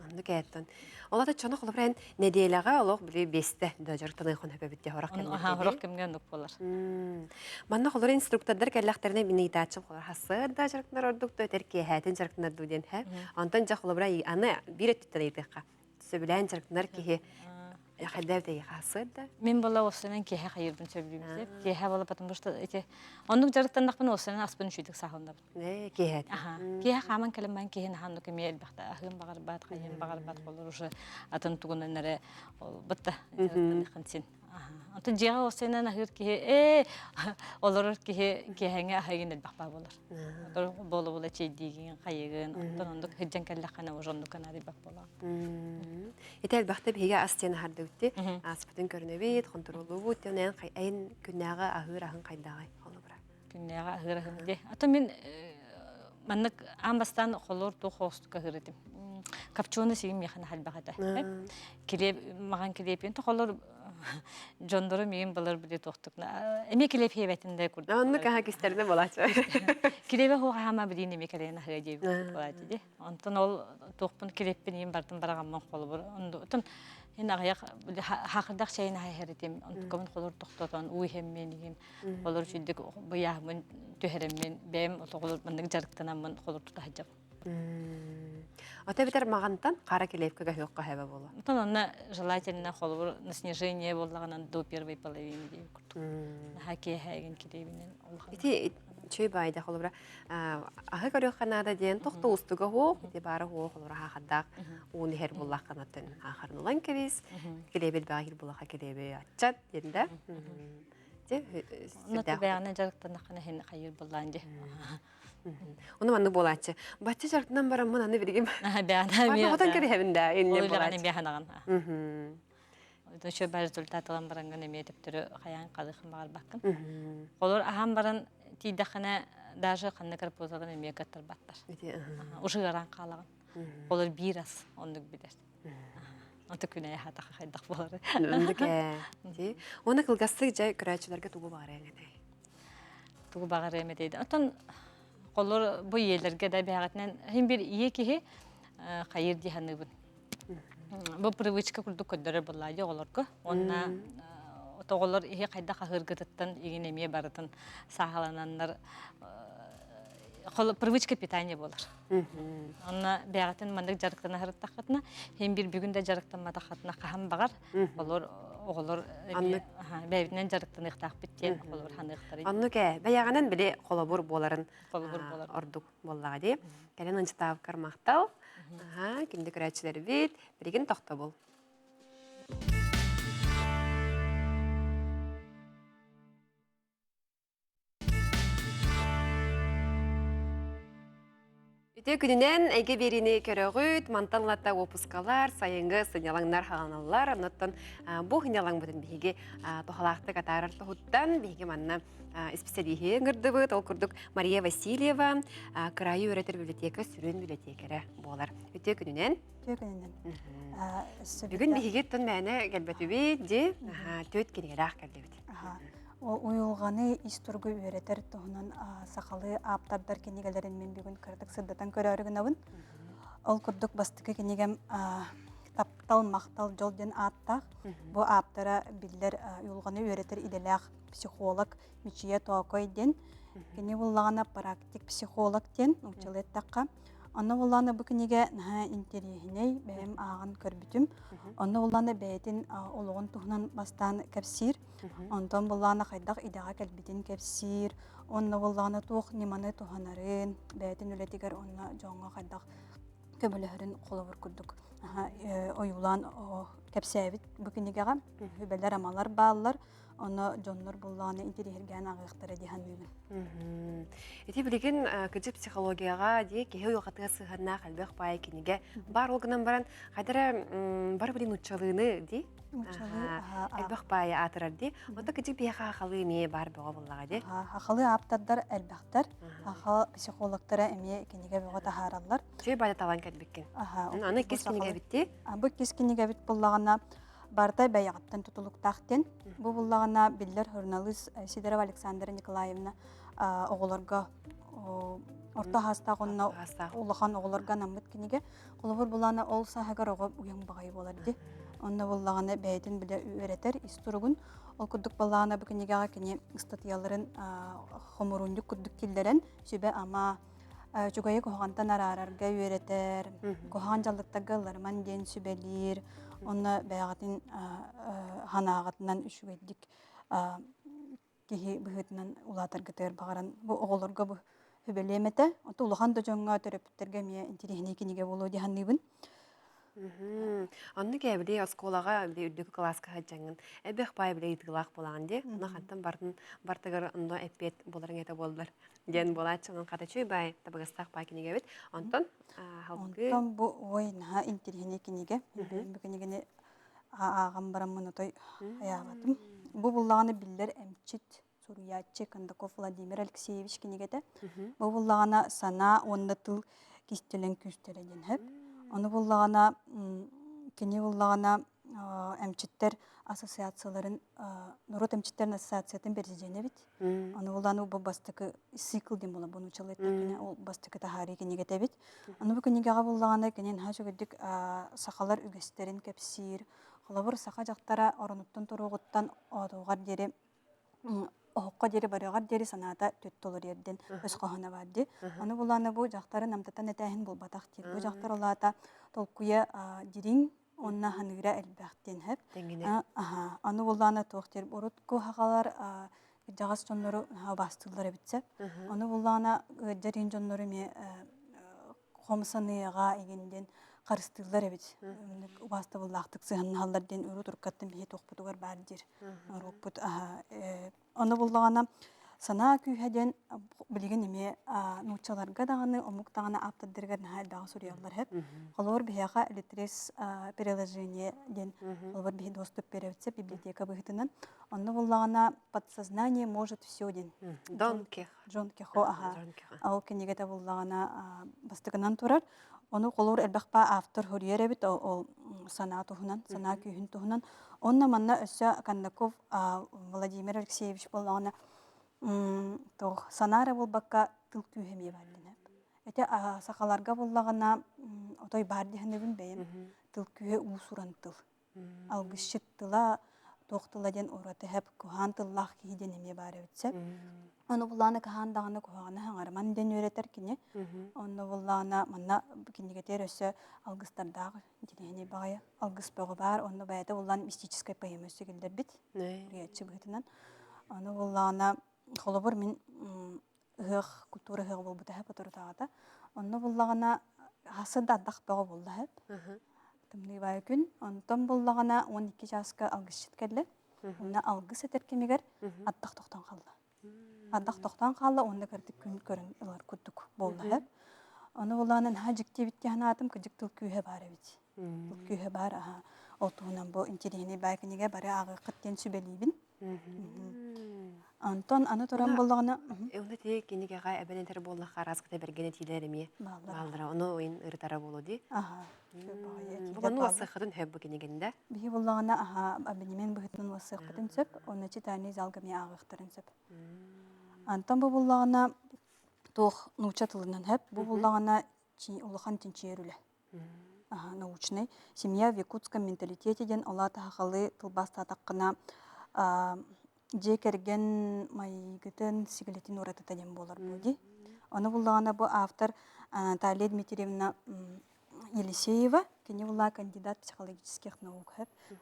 Оннук ээттэн. Ол ата чоно холобура эн нэдиэлэҕэ олох били биэстэ да дьарыктаныахын хөпөбүт дии хорох кэмҥэ. Аха, хорох кэмҥэ оннук буолар. Манна холобура инструктордар кэллэхтэринэ мин ыйытааччым холобура хассыар да дьарыктанар ордук да өтөр киэһээтин дьарыктанар дуу диэн һэ. Онтон дьэ холобура аны биир өттүттэн ыйытыахха. Сөбүлээн дьарыктанар киһи хайдах эбит хассыар да? Мин була осынан киэһэ хайырбын сөбүлүүбүн. Киэһэ була потому что эти оннук дьарыктаннахпына осынан аспын үчүгдүк саһылнабын. Ээ, киэһэ. Аха. Киэһэ хааман кэлэн баран киһи наһаа эмиэ элбэхтэ аһыым баҕарбат, хайыам баҕарбат, холор уже атын тугунан эрэ ол бытта дьарыктаныаххын син. Аха. Онтон дьиэҕэ уопсайынан аһыыр киһи ээ олорор киһи киэһэҥҥэ аһыйын элбэх баа буолар. Отор буола-буола чэйдиигин, хайыгын, оттон оннук сылдьан кэллэххинэ уже оннук наадыйбат буолаҕын. Ити элбэхтэ биһиги ас диэн аһардыбытти. Ааспытын көрүнэбит, хонтуруоллуубут, диэн айын күннээҕи аһыыр аһын хайдаҕай холобура. Күннээҕи аһыыр аһым дии. А мин маннык аан бастаан холор туох хоостук аһыыр этим. Копченый сиим миэхэ наһаа этэ. Килиэп маҕан килиэпин холор дьондору миин былыр били туохтук эмиэ килиэп хиэбэтин да курдук. Оннук аһа кистерне болаачы. Килиэбэ хуох хаама билиин эмиэ кэлэн аһыа диэбит болаачы ди. Онтон ол туохпун килиэппин иин бартын бараҕаммын холобур. Онтон ин аҕыйах хахырдах чайын аһа этим. Онтукабын холор тохтотон уу иһэммин иһин Олор үчүйдүк быйаһымын түһэрэммин, бэйэм отоҕолор маннык дьарыктанаммын холор тута сылдьабын. Ото эбэтэр маҕантан хара килиэпкэ көһүөххэ сөбө буолуо. Онтон онно желательно холобур на снижение буоллаҕынан до первой половины диэн курдук. Наһаа киэһээгин килиэбинэн улахан. Ити чөй баайда холобура аһы көрүөххэ наада диэн тохто устуга хуох ити баара хуох холобура хаахардаах уун иһэр буллахханаттан хаахарын ылан кэбис килиэби элбэҕи иһир булаха килиэби аччат диэн да Онно бэҕэнэ дьарыктанаххына иһин хайыыр буоллаан дии. Ону маннык буолааччы. Бачча дьарыктанан бараммын аны билигин Бэҕэнэ хотон кэбиһэбин да инне буолааччы. Бэҕэнэ Өчө бар результат ылан бараҥҥын эмиэ төптөрү хайаан халыхын баҕарбаккын. Холор аһаан баран тиийдэххинэ даже ханна карпузалан эмиэ кыттарбаттар. Уже ыараан хаалаҕын. Холор биир ас оннук билэр. Ото күнэ хатаха хайдах буолар. Оннук ээ. Уонна кылгастык дьэ көрөөччүлэргэ тугу баҕарыаҥ этэй? Тугу баҕарыам этэй? Оттон холор бу ийэлэргэ да бэҕэтинэн хин бир ийэ киһи хайыр дии саныыбын. Бу привычка курдук көрдөрөр буоллаа дии оҕолорго. Уонна оҕолор иһи хайдах аһыыргытыттан игин эмиэ барытын сааһылананнар. Привычка питания буолар. Онно бэйэҕитин маннык дьарыктана сырыттаххытына, иһин биир бүгүн да дьарыктамматаххытына хаһан баҕар, олор оҕолор бэйэбитинэн дьарыктаныахтаахпыт диэн холобур ханыахтара. Оннук ээ, бэйэҕинэн били холобур буоларын холобур буолар ордук буоллаҕа дии. Кэлэн ынчытаабыккар махтал. Аха, күндү көрөөччүлэрбит, билигин тохтобул. Үтүө күнүнэн эйгэ биэриини көрөҕүт, мантан лата уопускалар, сайыҥҥы сынньалаҥнар хааланаллар. Оннуттан бу сынньалаҥмытын биһиги туһалаахтык атаарар туһуттан биһиги манна исписэлииһи ыҥырдыбыт. Ол курдук Мария Васильева кыраайы үөрэтэр библиотека сүрүн библиотекэрэ буолар. Үтүө күнүнэн. Үтүө күнүнэн. Бүгүн биһиги тон мээнэ кэлбэтибит ди түөт кинигэлээх кэллибит. Уйулҕаны ис туругу үөрэтэр туһунан сахалыы ааптардар кинигэлэрин мин бүгүн кыратык сырдатан көрөөрү гынабын. Ол курдук бастакы кинигэм «Таптал, махтал, дьол» диэн ааттаах. Бу ааптара биллэр уйулҕаны үөрэтэр идэлээх психолог Мичийэ Тоокой диэн. Кини буллаҕына практик психолог диэн нууччалыы эттэххэ. Онно буллаҕына бу кинигэ наһаа интэриэһинэй, бэйэм ааҕан көрбүтүм. Онно буллаҕына бэйэтин олоҕун туһунан бастаан кэпсиир. Онтон буллаҕына хайдах идэҕэ кэлбитин кэпсиир, онно буллаҕына туох ньыманы туһанарын, бэйэтин үлэтигэр уонна дьоҥҥо хайдах көмөлөһөрүн холобур курдук ойуулаан кэпсээбит бу кинигэҕэ сүбэлэр-амалар бааллар. Ону дьоннор буллаҕына интэриэһиргээн ааҕыахтара дии саныыбын. Ити билигин кыдьык психологияҕа дии киһи уйулҕатыгар сыһыаннаах элбэх баай кинигэ баар ол гынан баран хайда эрэ бары билин нууччалыыны дии элбэх баайы аатырар дии. Онто кыдьык биһиэхэ хахалыы эмиэ баар бөҕө буоллаҕа дии. Хахалыы ааптардар элбэхтэр. Хахал психологтара эмиэ кинигэ бөҕө таһаараллар. Үчүгэй баайы талан кэлбиккин. Аны иккис кинигэ эбит дии. Бу иккис кинигэбит буллаҕына барыта бэйэҕиттэн тутулуктаах диэн. Бу буллаҕына биллэр суруналыыс Сидорова Александра Николаевна оҕолорго орто хаастаах уонна улахан оҕолорго анаммыт кинигэ. Холобур булаана ол сааһыгар оҕо уйан баҕайы буолар дии. Онно буллаҕына бэйэтин билэ үөрэтэр ис туругун. Ол курдук баллаана бу кинигэҕэ кини ыстатыйаларын хомуруунньук курдук киллэрэн сүбэ-ама үчүгэйи куһаҕантан араарарга үөрэтэр, куһаҕан дьаллыктарга ылларыман диэн сүбэлиир, онно бэйэҕитин санааҕытынан үчүгэйдик киһи быһыытынан улаатаргытыгар баҕаран бу оҕолорго бу сүбэлиэм этэ. Оттон улахан да дьоҥҥо төрөппүттэргэ эмиэ интириэһинэй кинигэ буолуо дии саныыбын. Оннук ээ, били оскуолаҕа били үрдүкү кылааска сылдьаҥҥын элбэх баай били ыйытыылаах буолаҕын дии. Онно хантан бартын бартыгар онно эппиэт буларыҥ этэ буоллар диэн буолааччы. Онон хата үчүгэй баай табыгастаах баай кинигэ эбит. Онтон салгыы Онтон бу ой наһаа интириэһинэй кинигэ. Бу кинигэни ааҕан бараммын отой айаабатым. Бу буллаҕына биллэр эмчит суруйааччы Кондаков Владимир Алексеевич кинигэтэ. Бу буллаҕына санаа уонна тыл кистэлэҥ күүстэрэ диэн сөп. Ону буллаҕына кини буллаҕына эмчиттэр ассоциацияларын норуот эмчиттэрин ассоциациятын президенэ эбит. Ону буллаҕына бу бастакы цикл диэн буолар бу нууччалыы эттэхпинэ ол бастакы таһаарыы кинигэтэ эбит. Ону бу кинигэҕэ буллаҕына кини наһаа үчүгэйдик сахалар үгэстэрин кэпсиир. Холобур, саха дьахтара оронуттан туруоҕуттан оотуоҕар диэри оһоххо диэри барыаҕар диэри санаата төттө олоруйар диэн өс хоһооно баар дии. Аны булааны бу дьахтары намтатан этээһин буолбатах диир. Бу дьахтар улаата толкуйа дириҥ уонна ханыыра элбэх диэн сөп. Аны буллаана туох диир урут куһаҕалар кырдьаҕас дьоннору убаастыыллар эбит сөп. Аны буллаана ыалдьар иин дьоннору эмиэ хомсаныаҕа игин диэн харыстыыллар эбит. Убаастабыллаахтык сыһаннаһаллар диэн урут уруккаттан биһи туохпутугар баар диир норуоппут. Ону буллаҕына санаа күүһэ диэн билигин эмиэ нууччаларга даҕаны, омук даҕаны ааптардарыгар наһаа элбэҕи суруйаллар сөп. Холобур, биһиэхэ Литрес приложение диэн холобур биһи доступ биэрэбит сөп библиотека быһыытынан. Онно буллаҕына подсознание может все диэн. Дон Кихо. Джон Кихо аха. Ол кинигэтэ буллаҕына бастакынан турар. Ону холуур элбэх ба автор хоруйар эбит ол санаа туһунан, санаа күүһүн туһунан. Онно манна өссө Кондаков Владимир Алексеевич буоллаҕына туох санаа эрэ буолбакка тыл күүһэ эмиэ баар дэнэ. Ити сахаларга буллаҕына отой баар диһэнэбин бэйэм тыл күүһэ уус-уран тыл. Алгысчыт тыла Туох тыла диэн ураты хэп куһаан тыллаах киһи диэн эмиэ баар эбит сөп. Ону буллаана каһаан даҕаны куһаҕаны хаҥарыман диэн үөрэтэр кини. Онно буллаана манна кинигэтигэр өссө алгыстардаах интириэһинэй баҕайы алгыс бөҕө баар. Онно бэйэтэ буллаан мистическай поэма өссө киллэрбит. Суруйааччы быһыытынан. Ону буллаана холобур мин ыһыах культура ыһыаҕа буолбута эһэ поторутааҕыта. Онно буллаҕына хасса да ардах бөҕө буолла эһэп. Тымныы баайы күн. Онтон буллаҕына 12 чааска алгысчыт кэллэ. Онно алгыс этэр кэмигэр ардах тохтон хаалла. Ардах тохтоон хаалла уонна кырдык күн көрөн ылар курдук буолла эһэп. Ону буллаҕына наһаа дьикти эбит дии санаатым, кырдьык тыл күүһэ баар эбит. Тыл күүһэ баар аһа. Ол туһунан бу интириэһинэй баай кинигэ бары ааҕыаххыт диэн сүбэлиибин. Онтон аны туран буоллаҕына Онно ти кинигэҕэ эбэн этэр буоллахха араас кыта бэргэн этиилэр эмиэ бааллара. Ону ойын ырытара буолуо дии. Аха. Бу манны уассыаххытын сөп бу кинигэнде. Биһи буллаҕына аха абонемент быһыытынан уассыахпытын сөп. Онно читальный залга эмиэ ааҕыахтарын сөп. Антон бу буллаҕына туох нуучча тылынан сөп. Бу буллаҕына улахан чинчийэр үлэ. Научный. Семья в якутском менталитете диэн олаата сахалыы тылбаастаатаххына дьиэ кэргэн майгытын сигилитин уратыта диэн буолар буо дии. Ону буллаҕына бу автор Наталья Дмитриевна Елисеева, кини була кандидат психологических наук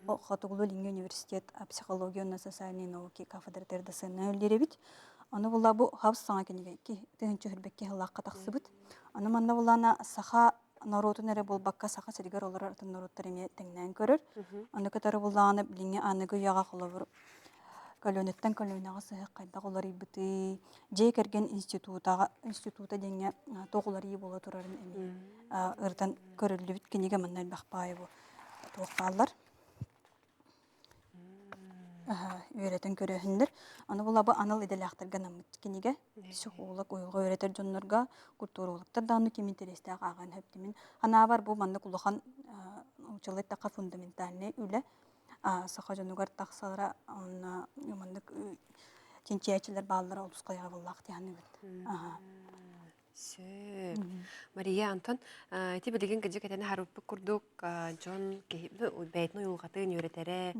Хотугулуу-Илиҥҥи университет психология уонна социальные науки кафедратыгар дасыаннай үлэлиир эбит. Ону була бу хабыс саҥа кинигэ 2022 сыллаахха тахсыбыт. Ону манна булана саха норуотун эрэ буолбакка саха сиригэр олорор атын норуоттар эмиэ тэҥнээн көрөр. Ону кытары буллаҕына билиҥҥи аныгы үйэҕэ холобур көлүөнэттэн көлүөнэҕэ сыһыах хайдах уларыйбытый, дьиэ кэргэн институтаҕа института диэҥҥэ туох уларыйыы буола турарын эмиэ ырытан көрүллүбүт кинигэ манна элбэх баайы бу туох бааллар үөрэтэн көрөөһүннэр. Аны була бу анал идэлээхтэргэ анаммыт кинигэ. Психолог, уйулҕа үөрэтэр дьоннорго, культурологтар даҕаны ким интэриэстээх ааҕан сөптүмүн. Ханаабар бу маннык улахан учуолай таха фундаментальнай үлэ саха дьонугар тахсалара онно маннык чинчийээччилэр бааллара олус хайҕабыллаах дии саныыбын. Сөп. Мария, Антон, ити билигин кыдьык этэн аһарбыппыт курдук, дьон киһи бэйэтин уйулҕатын үөрэтэрэ,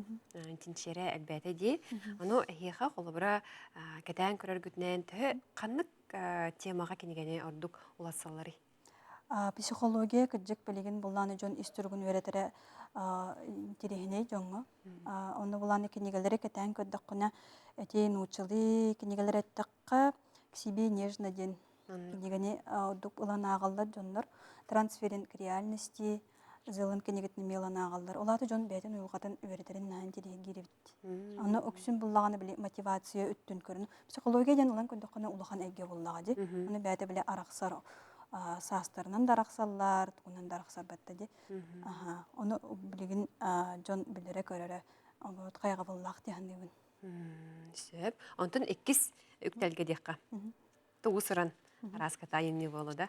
чинчийэрэ элбээтэ дии. Ону эһиэхэ холобура кэтээн көрөргүтүнэн төһө ханнык темаҕа кинигэни ордук уларсалларый? Психология кырдьык билигин буллааны дьон ис туругун үөрэтэрэ интириэһинэй дьоҥҥо. Онно булааны кинигэлэри кэтээн көрдөххүнэ, эти нууччалыы кинигэлэри эттэххэ, «К себе нежно» диэн кинигэни ордук ылан ааҕаллар дьоннор. «Трансферинг реальности» Зеланд кинигэтин эмиэ ылан ааҕаллар. Ол аата дьон бэйэтин уйулҕатын үөрэтэрин наһаа интириэһиргиир эбит. Аны үксүн буллаҕына били мотивация өттүн көрөн. Психология диэн ылан көрдөххүнэ улахан эйгэ буоллаҕа дии. Аны бэйэтэ били арахсар саастарынан да арахсаллар, тугунан да арахсарбатта дии. Ону билигин дьон билэрэ-көрөрө вот хайҕабыллаах дии саныыбын. Сөп. Онтон иккис үктэлгэ диэххэ. Тугу сыран араас айымньы буолу да?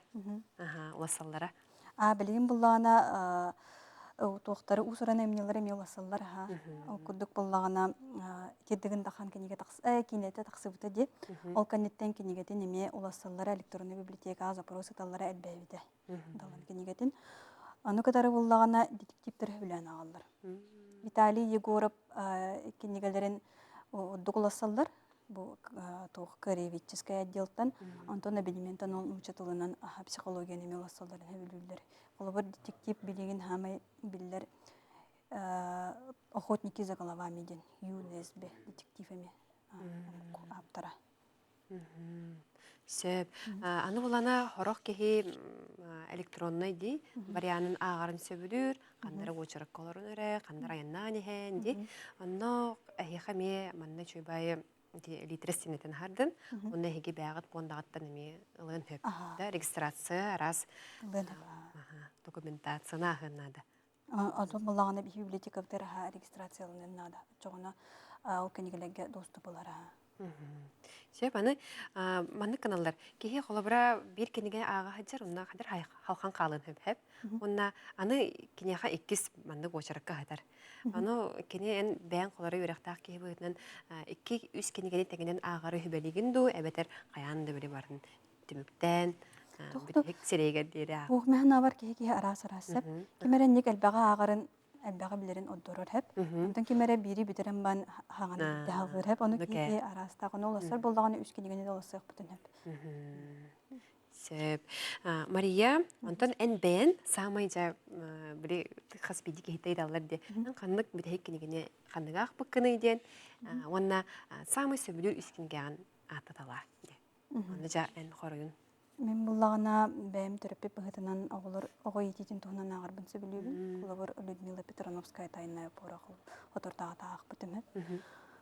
Улассаллара. А билигин буллаҕына туохтары уус-уран айымньылары эмиэ улассаллар аха. Ол курдук буллаҕына кирдигин дахан кинигэ тахс киинэтэ тахсыбыта дии. Ол кэнниттэн кинигэтин эмиэ улассаллара электронный библиотекаҕа запрос ыталлара элбээбитэ. Далан кинигэтин. Ону кытары буллаҕына детективтэр сөбүлээн ааҕаллар. Виталий Егоров кинигэлэрин ордук улассаллар. Бу туох краеведческай отделтан, онтон абонементан ол нуучча тылынан психологияны эмиэ улассалларын сөбүлүүллэр. Холобур, детектив билигин хаамай биллэр «Охотники за головами» диэн ЮНСБ детектив эмиэ ааптара. Сөп. Аны булана хорох киһи электроннай дии варианын ааҕарын сөбүлүүр, ханнара уочаракка олорон эрэ, ханнара айаннаан иһэн дии. Онно эһиэхэ эмиэ манна үчүгэй литр стенетин аһардын. Онно эһиги бэйэҕит пуондаҕыттан эмиэ ылыан сөп. Да, регистрация араас документацияны ааһыан наада. Онтон буллаҕына биһи библиотекабытыгар аһа регистрацияланыан наада. Оччоҕуна ол кинигэлэргэ доступ ылар аһа. Сөп, аны маннык гыналлар. Киһи холобура биир кинигэ ааҕа сылдьар, онно хадыр халхан хаалыан сөп. Уонна аны киниэхэ иккис маннык уочаракка сытар. Аны кини эн бэйэҥ холоро үөрэхтээх киһи быһыытынан икки үс кинигэни тэҥинэн ааҕары сүбэлиигин дуу, эбэтэр хайаан да били барын түмүктээн бүтэһик сирэйигэр диэри Туох мэһэн аабар киһи киһи араас араас сөп. Ким эрэ инник элбэҕи ааҕарын элбэҕи билэрин ордорор хэп. Онтон ким эрэ биири бүтэрэн бан хаҥан даһалгыыр хэп. Ону киһи араастаах. Ону олоссор буоллаҕына үс кинигэни да олоссуохпутун хэп. Сөп. Мария, онтон эн бэйэн саамай дьэ били хас биирдии киһитэ ыйыталлар дии. Ханнык бүтэһик кинигэни ханныга аахпыккыный диэн уонна саамай сөбүлүүр үс кинигэҕин ааттаталаа диэн. Онно дьэ эн хоруйун. Мин буллаҕына бэйэм төрөппүт быһыытынан оҕолор оҕо иитиитин туһунан ааҕарбын сөбүлүүбүн. Холобур, Людмила Петрановская «Тайная порох» отордоҕута аахпытым.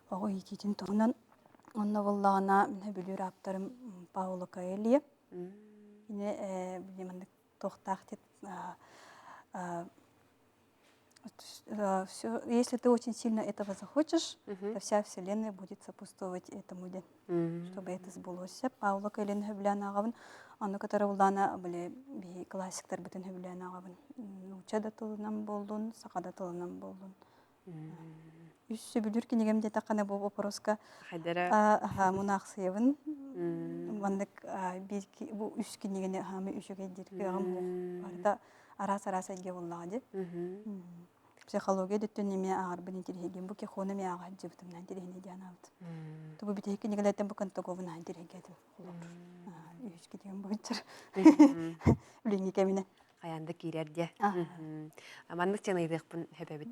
Оҕо иитиитин туһунан. Онно буллаҕына мин сөбүлүүр ааптарым Паоло Коэльо. Кини били маннык туохтаах Все, если ты очень сильно этого захочешь, то вся вселенная будет сопутствовать этому ден, чтобы это сбылось. Павло кэлин хөбүлээн ааҕабын, ону кытары улаана били биһи классиктарбытын хөбүлээн ааҕабын. Нуучча да тылынан буоллун, саха да тылынан буоллун. Үс сөбүлүүр кинигэм диэтэххинэ бу вопроска Хайдара мунаахсыйабын. Маннык биир бу үс кинигэни хаамы үчүгэй диир кыаҕым барыта араас-араас эйгэ буоллаҕа дии. Психология дөттүн эмиэ ааҕарбын интириэһиргиим. Бу кехону эмиэ ааҕа сылдьыбытым наһаа интириэһинэй диэн аабыт. Тубу бүтэһик кинигэлэртэн бу Контагову наһаа интириэһиргээтим. Үһүс кинигем буйчар. Билиҥҥи кэминэ. Хайаан да киирэр диэ. Маннык дьэн ыйытыахпын сөбөбүт.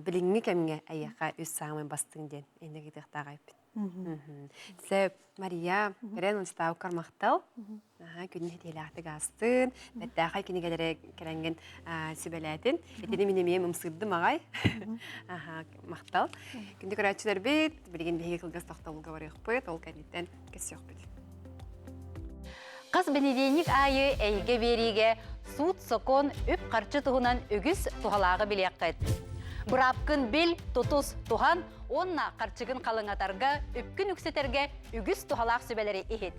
Билиҥҥи кэмҥэ эйиэхэ үс саамай бастыҥ диэн инник ыйытыахтаах эппит. Сөп, Мария, кэрэн устаабыккар махтал. Күнү хэтиэлээхтик аастын, бэртээхэй кинигэлэри кэлэҥҥин сүбэлээтин. Итини мин эмиэ ымсыырдым аҕай. Махтал. Күндү көрөөччүлэрбит, билигин биһиги кылгас тохтобулга барыахпыт, ол кэнниттэн кэссиэхпит. Хас бэнидиэнньик аайы эйгэ биэриигэ суут-сокуон, үп-харчы туһунан үгүс туһалааҕы билиэххит. Быраапкын бил, тутус, туһан уонна харчыгын халыҥатарга, үпкүн үксэтэргэ үгүс туһалаах сүбэлэри иһит.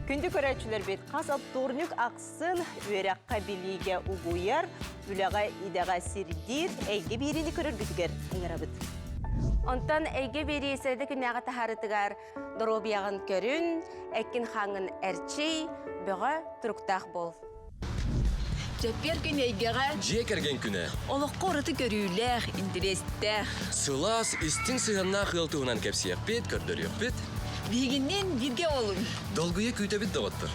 Күндү көрөөччүлэрбит, хас вторник ахсын үөрэххэ билиигэ угуйар, үлэҕэ идэҕэ сирдиир эйгэ биэриини көрөргүтүгэр ыҥырабыт. Онтон эйгэ биэрии сэрэдэ күннээҕи таһаарытыгар доруобуйаҕын көрүн, эккин-хааҥҥын эрчий, бөҕө туруктаах буол. Чэппиэр күн эйгэҕэ Дьиэ кэргэн күнэ. Олоххо ураты көрүүлээх, интэриэстээх. Сылаас, истиҥ сыһыаннаах ыал туһунан кэпсиэхпит, көрдөрүөхпүт. Биһигинниин бииргэ олуҥ. Долгуйа күүтэбит доҕоттор.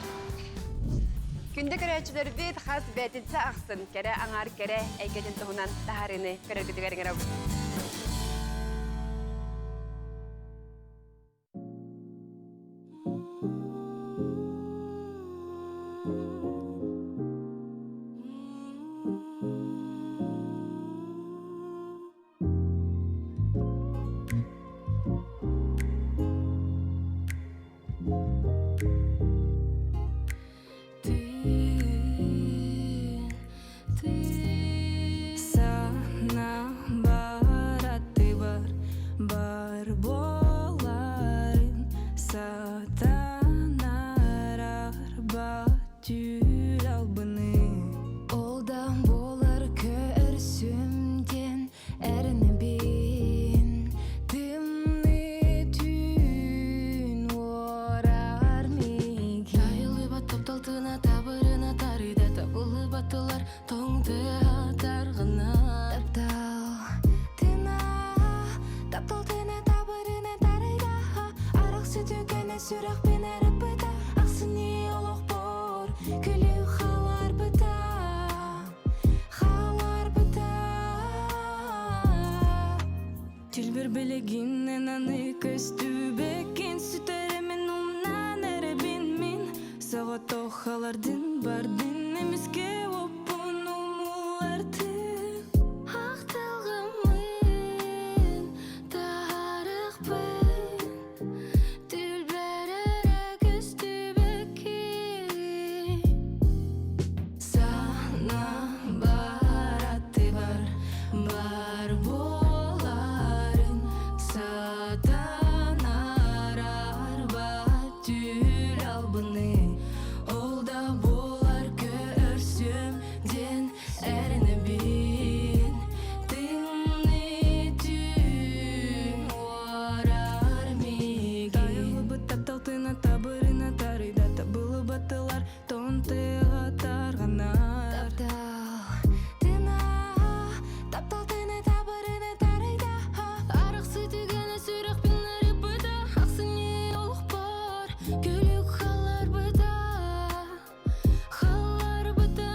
Күндү көрөөччүлэрбит хас бээтинсэ ахсын кэрэ аҥаар кэрэ эйгэтин туһунан таһаарыыны көрөргүтүгэр ыҥырабыт. Бар буоларын сатанар арба түүл албыны Ол да буолар көрсүмтен эрнебин Тымныы түүн уорар миигин Тайылыбат тапталтына табырына тарыйда табылыбаттылар тоҥ тыа тарҕана Таптал тына таптал тына табырына тарыйда Арах сүтүкэнэ сүрэхпин арыппыта Ахсынньы олохпор күлүү халарбыта Халарбыта Түлбүр билигиннэн аны көстүбэккин Сүтэремин умнан эрэбин мин Соҕотох халардын бардын Эмискэ оппун умуллардын Ахтылҕаммын таарыкпын Түлбэр эрэ көстүбэккин Сана бараттыбар бар буоларын Сатанар арба түүл албыны Ол да Күлүк халарбыта, халарбыта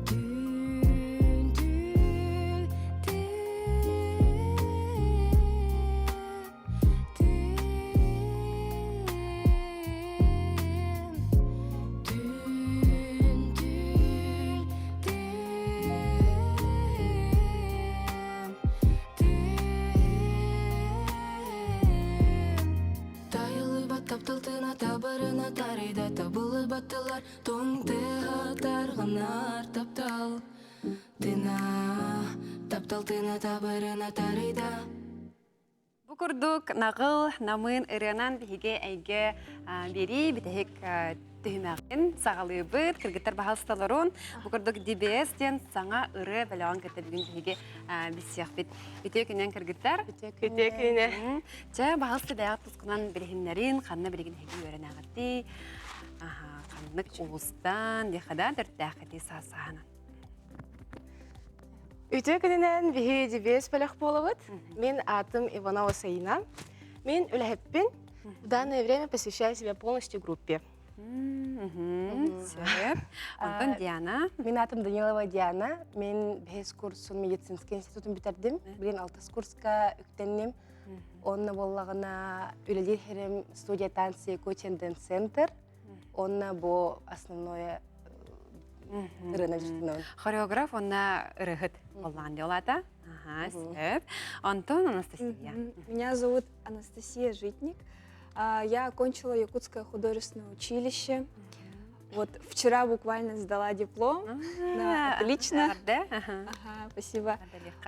Түн, түн, түн, түн Түн, түн, түн, түн Тайылыбат таптал тына табарына тарыйда табылыбат тылар Тоң тыа тарҕанар таптал тына Таптал тына табарына тарыйда Бу курдук наҕыл намыын ырыанан биһиги эйгэ биэрии бүтэһик түһүмэҕин саҕалыыбыт. Кыргыттар баһалысталарын бу курдук DBS диэн саҥа ырыа бөлөҕүн кытта бүгүн биһиги билсиэхпит. Үтүө күнүнэн кыргыттар. Үтүө күнүнэн. Чэ, баһалыста бэйэҕит тускунан билиһиннэрин, ханна билигин эһиги үөрэнэҕитий, ханнык улуустан, диэхэ төрттээххитий саас-сааһынан. Үтүө күнүнэн биһи DBS бөлөх буолабыт. Мин атым Иванова Саина. Мин үлэһиппин. В данное время посвящаю себя полностью группе. Сөп. Онтон Диана. Мин атым Данилова Диана. Мин бэһис курсун медицинский институтун бүтэрдим. Билин алтыс курска үктэнним. Онно буоллаҕына үлэлиир херем студия танцы Якутиan Dance Center. Онно бу основное ырыаны дьарыктанабын. Хореограф онна ырыһыт боллаан диолата. Ага, сөп. Антон Анастасия. Меня зовут Анастасия Житник. Я окончила Якутское художественное училище. Вот вчера буквально сдала диплом. Да, отлично. Ага, спасибо.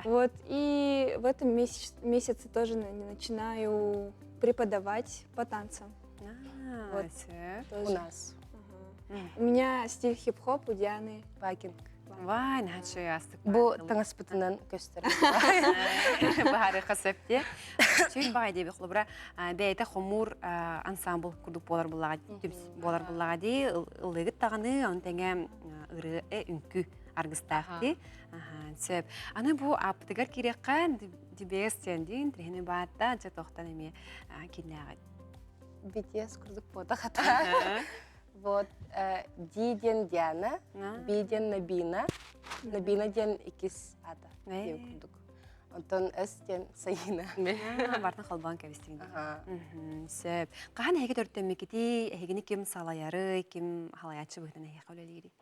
Вот, и в этом месяце, месяце тоже начинаю преподавать по танцам. Вот. У нас. У меня стиль хип-хоп, у Дианы Вакинг. Вай, наче астык. Бу таҥаспытынан көстөр. Баһары хасепте. Чүй баҕай диэби холобура бэйэтэ хомуур ансамбл курдук буолар буллаҕа түмс буолар буллаҕа дии ыллыгыт даҕаны он тэҥэ ырыа үҥкүү аргыстаах дии. Сөп. Аны бу ааппытыгар киириэххэ DBS диэн диин тиһини баатта дьэ тохтон эмиэ киннээҕит. BTS курдук буота хата. Вот Ди диэн Диана, Би диэн Набина, Набина диэн иккис аата диэн курдук. Онтон С диэн Саина. Бартын холбоон кэбистиҥ. Сөп. Хаһан эһиги төртөммүккүтүй? Эһигини ким салайары, ким халайааччы быһыытынан эһиэхэ үлэлиирий?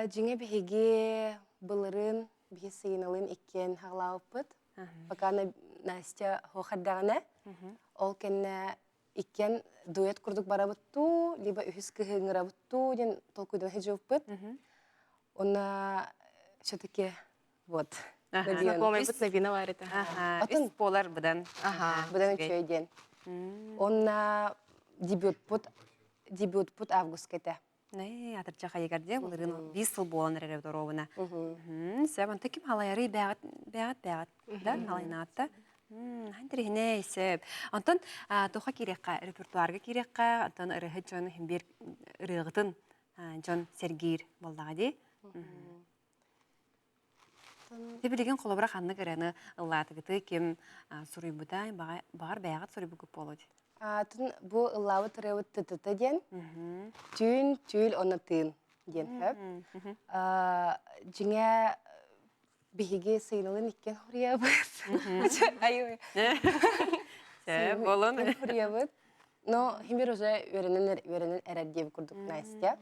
Дьиҥэ биһиги былырыын биһи Саиналыын иккиэн хаҕылаабыппыт. Пока Настя хуохардаҕына, ол кэннэ иккиэн дуэт курдук барабыт дуу, либо үһүс кыһы ыҥырабыт дуу диэн толкуйдан сылдьыбыппыт. Уонна все-таки вот. Знакомыйбыт Навина бар этэ. Атын буолар быдан. Быдан үчүгэй диэн. Онна дебютпут дебютпут августка этэ. Атырдьах айыгар дии былырыын биир сыл буолан эрэр доруобуна. Сөп, онто ким халайарый бэҕэт бэҕэт бэҕэт да халайнаатта. Интэриэһинэй сөп. Онтон туха киириэххэ, репертуарга киириэххэ, онтон ырыаһыт дьон иһин биир ырыаҕытын дьон сэргиир буоллаҕа дии. Ти билигин холобура ханнык ырыаны ыллаатыгыты ким суруйбута, баҕар бэйэҕит суруйбуккут буолуо дии. Атын бу ыллаабыт ырыабыт ТТТ диэн түүн түүл уонна тыын диэн хөп. Дьиҥэ биһиги сыйналын иккиэн хоруйабыт. Ай Сөп болун. Хоруйабыт. Но химир уже үөрэнэн үөрэнэн эрэр диэбит курдук Настя.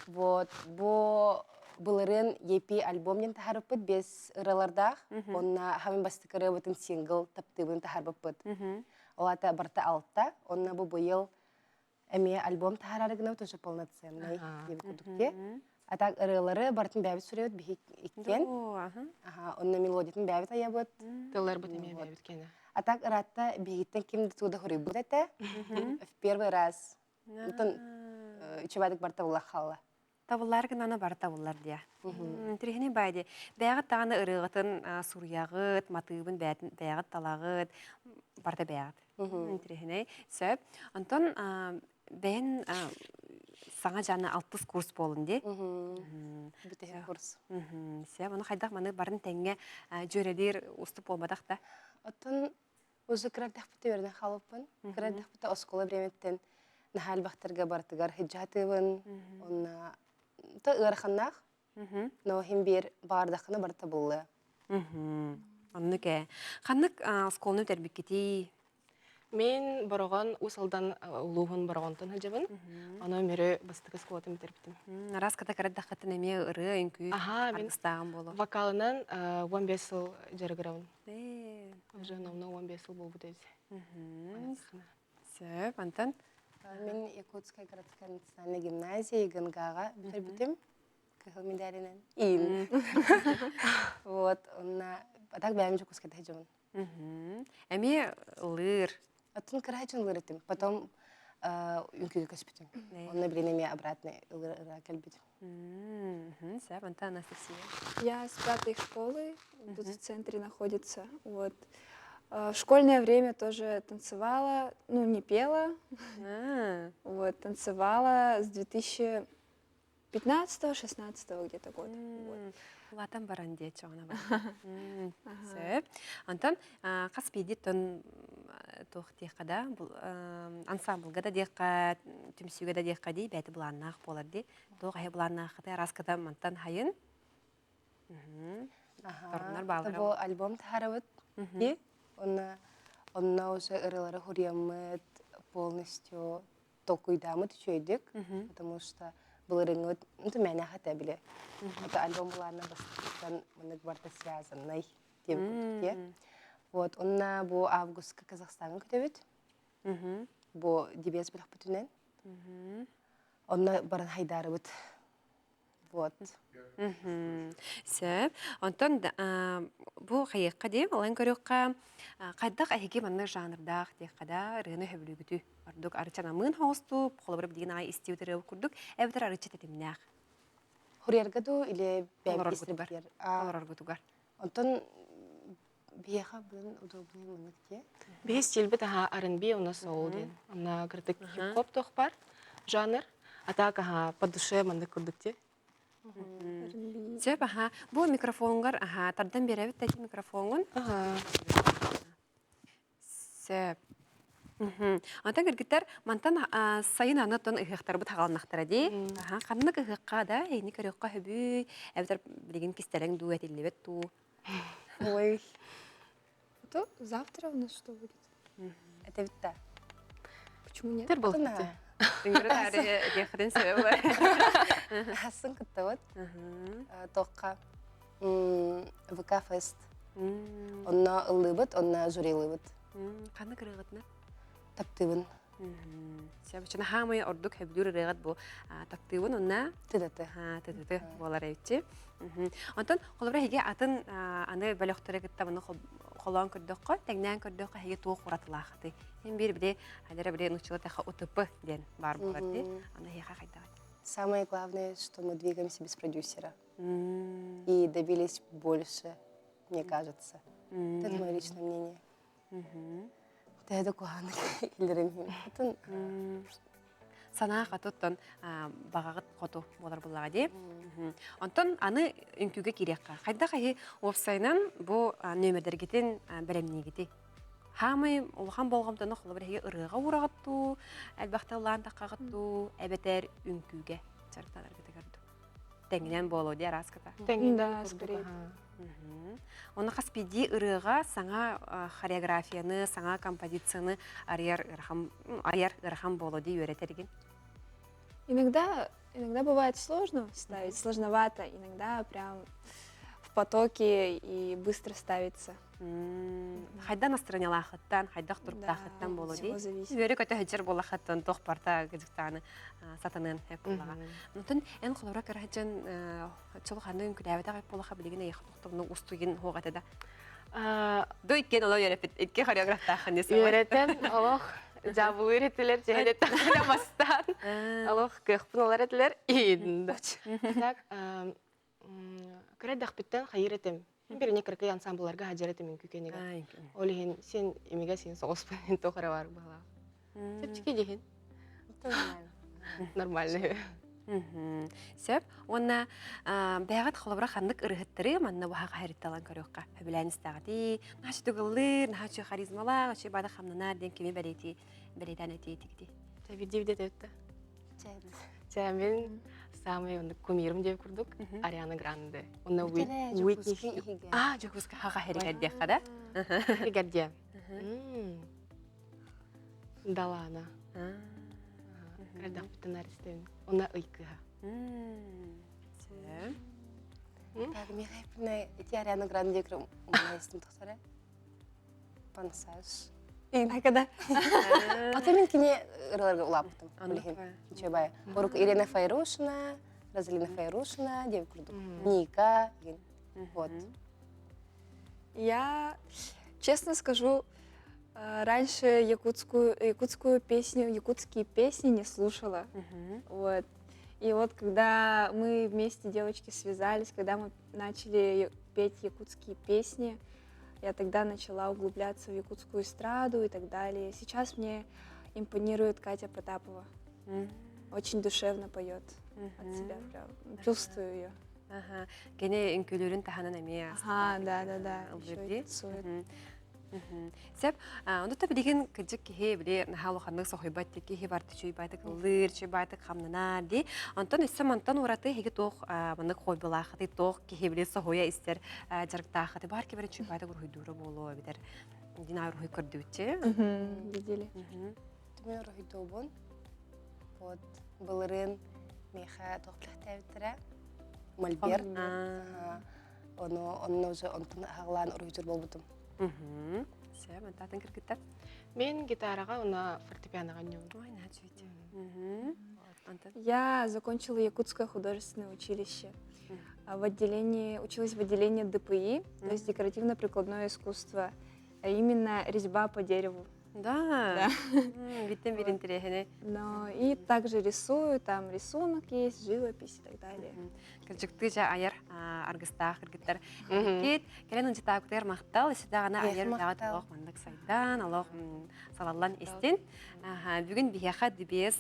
Вот бу былырыын EP альбом диэн таһаарбыппыт без ыралардаах. Онна хамын бастакы ырыабытын сингл таптыыбын таһаарбыппыт. Ол аата барыта алта. Онно бу быйыл эмиэ альбом таһаарары гынабыт уже полноценный диэбит курдук дии. А так ырыалары барытын бэйэбит суруйабыт биһи иккиэн. Аха, онно мелодиятын бэйэбит айабыт. Тылларбыт эмиэ бэйэбит киэнэ. А так ыраатта биһигиттэн ким да тугу да хоруйбут этэ. В первый раз. Онтон үчүгэйдик барыта булла хаалла. Табыллар гынаны бары табыллар диэ. Интириэһинэй баай дии. Бэйэҕит даҕаны ырыаҕытын суруйаҕыт, матыыбын бэйэҕит талаҕыт, барыта бэйэҕит. Интириэһинэй. Сөп. Онтон бэйэн саҥа дьааны алтыс курс буолун дии. Бүтэһик курс. Сөп. Ону хайдах маны барын тэҥҥэ дьүөрэлиир уступ буолбатах да? Оттон. Уже кырардахпыта үөрэнэн хаалбыппын. Кырардахпыта оскуола времеттен наһаа элбэхтэргэ барытыгар сылдьаатыыбын. Онно та ыараханнаах. Но иһин биир баардаххына барыта буллуо. Оннук ээ. Ханнык оскуоланы бүтэрбиккитий? Мин Бороҕон Уус Алдан улууһун Бороҕонтон сылдьабын. Ону Мүрү бастакы оскуолатын бүтэрбитим. Араас ката кырадаххытын эмиэ ырыа, үҥкүү аргыстааҕым буолуо. Вокалынан 15 сыл дьарыгырабын. Уже номно 15 сыл буолбут эбит. Сөп, антон? Мин Якутская городская национальная гимназия ЕГНГ-ҕа бүтэрбитим. Кыһыл медалинэн. Иин. Вот, онна а так бэйэм Дьокуускайда сылдьабын. Эмиэ ылыыр. Оттон кыра дьон ылыр этим. Потом үҥкүүгэ көспүтүм. Онно билин эмиэ обратно ылыра кэлбитим. Сөп, онтон Анастасия? Я с пятой школы, тут в центре находится. Вот. В школьное время тоже танцевала, ну, не пела. Вот, танцевала с 2015-16 где-то года. Вот. Улаатан баран диэччи оҕона бар. Сөп. Онтон хас биирдиттэн туох диэххэ да ансамблга да диэххэ, түмсүүгэ да диэххэ дии бэйэтэ былааннаах буолар дии. Туох эһэ былааннааххытай араската мантан хайын. Торуннар баалара. Бу альбом таһарабыт дии. Онно онно уже ырыалары хуруйаммыт полностью толкуйдааммыт үчүгэйдик, потому что былырыҥҥыт ну мээнэ хата били это альбом былаана бастакыттан маннык барыта связанный диэн курдук диэ. Вот онно бу августка Казахстаҥҥа көтөбүт. Бу дебес бөлөхпүтүнэн. Онно баран хайдаарыбыт. Вот. Сөп. Онтон бу хайыахха диэм, ылан көрүөххэ, хайдах эһиги маннык жанрдаах диэххэ да, ырыаны сөбүлүүгүтүй? Ордук арычанамыын хоҕустуу, холобура билигин аҕай истибит ырыа курдук, эбэтэр арыча тэтимнээх. Хуриерга дуу или Олороргутугар. Олороргутугар. Онтон биһиэхэ бүгүн удобный маннык диэ. Биһи стильбит аха R&B уонна соул диэн. Онно кырдык хип-хоп туох бар жанр. А так аха по душе маннык курдук дии. Сөп аха. Бу микрофонгар аха тардан биэрэбит да микрофоҥун. Аха. Сөп. Онтон кыргыттар мантан сайын аны оттон ыһыахтарбыт хаҕалынахтара дии. Аха, ханнык ыһыахха да эйини көрүөххэ сөбүй, эбэтэр билигин кистэлэҥ дуу этиллибэт дуу. Ой. То завтра у нас что будет? Это ведь да. Почему нет? Тэр болот. Диэхрин сөбө. Хасын кыттабыт. Тоққа ВК фест. Онно ыллыыбыт, онно жюрилыыбыт. Ханна кырыгытна? Таптыыбын. Сөбүчүн хаамай ордук хөбүлүүр ырыаҕыт бу таптыыбын онна тыдаты. Тыдаты буолар эбитчи. Онтон холобура эһиги атын аны бөлөхтөрө кытта маны холоон көрдөххө, тэҥнээн көрдөххө эһиги туох уратылаахытый? Эн биир били хайдара били нуччала тэхэ УТП диэн баар буолар дии. Аны эһиэхэ хайдаҕый? Самое главное, что мы двигаемся без продюсера. И добились больше, мне кажется. Это мое личное мнение. Төһө да куһаҕаннык киллэрим иһин. Санаа хотуттан баҕаҕыт хоту буолар буллаҕа дии. Онтон аны үҥкүүгэ киириэххэ. Хайдах эһи уопсайынан бу нүөмэрдэргитин бэлэмниигитий? Хаамай улахан болҕомтону холобур эһиги ырыаҕа уураҕыт дуу, элбэхтэ ыллаан таххаҕыт дуу, эбэтэр үҥкүүгэ дьарыктанаргытыгар дуу? Тэҥинэн буолуо дии арааската. Да, скорее. Онно хас биирдии ырыаҕа саҥа хореографияны, саҥа композицияны арыйар ыарахан, айар ыарахан буолуо дии үөрэтэргин. Иногда, иногда бывает сложно ставить, сложновато, иногда прям в потоке и быстро ставится. Хайда настроениялаахыттан, хайдах туруктаахыттан буолуо дии. Үөрэ көтө сылдьар буоллахыттан туох барта кыдьыктааны сатаныан сөп буоллаҕа. Онтон эн холобура кыраһыдьан чулуханны үҥкүлээбэтэх эп буоллаха билигин эйиэхэ тохтомну устугин хуох этэ да. Ду иккиэн олох үөрэппит икки хореографтааххын дии Үөрэтэн олох дьаабылыыр этилэр дьэһэлэттэн бастаан олох кыахпын олар этилэр иин Так кыра эрдэхпиттэн хайыр этим. Бирине кыракый ансамблларга хадьар этим үҥкүү кэнигэр. Ол иһин син имигэ син соҕуспун иһин туох эрэ баар быһалаах. Чэпчэки дихин. Нормально. Сөп. Уонна бэйэҕит холобура ханнык ырыһыттары манна баһа хаһырытталан көрүөххэ. Хөбүлээн истэҕитий, наһаа түгыллыр, наһаа үчүгэй харизмалаах, үчүгэй баада хамнанар диэн кими бэлиэтии бэлиэтээн этии Чэ, биирдэ өттө. Чэ, мин самый кумирым диэбит курдук Ариана Гранде. Онно Уитни А, Дьокуускай хаха хэригэр диэххэ да? Хэригэр диэ. Далаана. Кырдахпытын аристыбын. Онно ый кыһа. Сөп. Так, Михай, ити Ариана Гранде көрүм умайыстым тохсара. Пансаж. Айкада. Ата мин кини ырыларга улааппытым. Билихин. Үчүгэй. Орук Ирина Файрушина, Розалина Файрушина диэн курдук. Ника, вот. Я, честно скажу, раньше якутскую, якутскую песню, якутские песни не слушала. Вот. И вот когда мы вместе, девочки, связались, когда мы начали петь якутские песни, я тогда начала углубляться в якутскую эстраду и так далее. Сейчас мне импонирует Катя Потапова. Очень душевно поет от себя, прям чувствую ее. Ага. Кини үҥкүүлүүрүн таһынан эмиэ Ага, да, да, да. Еще и танцует. Сөп. Онто та билигин кырдьык киһи били наһаа улаханнык соһуйбат киһи бар чуйбайтык ыллыыр, чуйбайтык хамнанар ди. Онтон өссө мантан ураты эһиги туох маннык хоббилаахыты туох киһи били соһуйа истэр дьарыктаахыты бар кибere чуйбайтык уруһуйдуура буолуо эбитэр. Дина уруһуй көрдүбүтче. Видели. Түмэн уруһуйдуубун. Вот былырыын миэхэ туох билэхтээбиттэрэ. Мольберт. Ону онно уже онтон аһаҕалаан уруһуйдуур буолбутум. Сөп, антатын кыргыттар. Мен гитараҕа уонна фортепианоҕа оонньуубун. Ой, наһаа үчүгэй. Я закончила Якутское художественное училище. В отделении, училась в отделении ДПИ, то есть декоративно-прикладное искусство, а именно резьба по дереву. Да. Биттен бир интириэһини. Но и также рисую, там рисунок есть, живопись и так далее. Кырдьыктыы дьэ айар аргыстаах кыргыттар. Кит кэлэн ынчытаакытыгар махтал, исидаҕана айар үлэҕэ олох маннык сайдан, олох салаллан истин. Бүгүн биһиэхэ дибиэс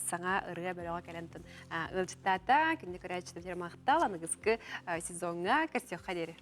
саҥа ырыа бөлөҕө кэлэн ыалдьыттаата. Күндү көрөөччүлэр махтал, аныгыскы сезоҥҥа көрсүөххэ диэри.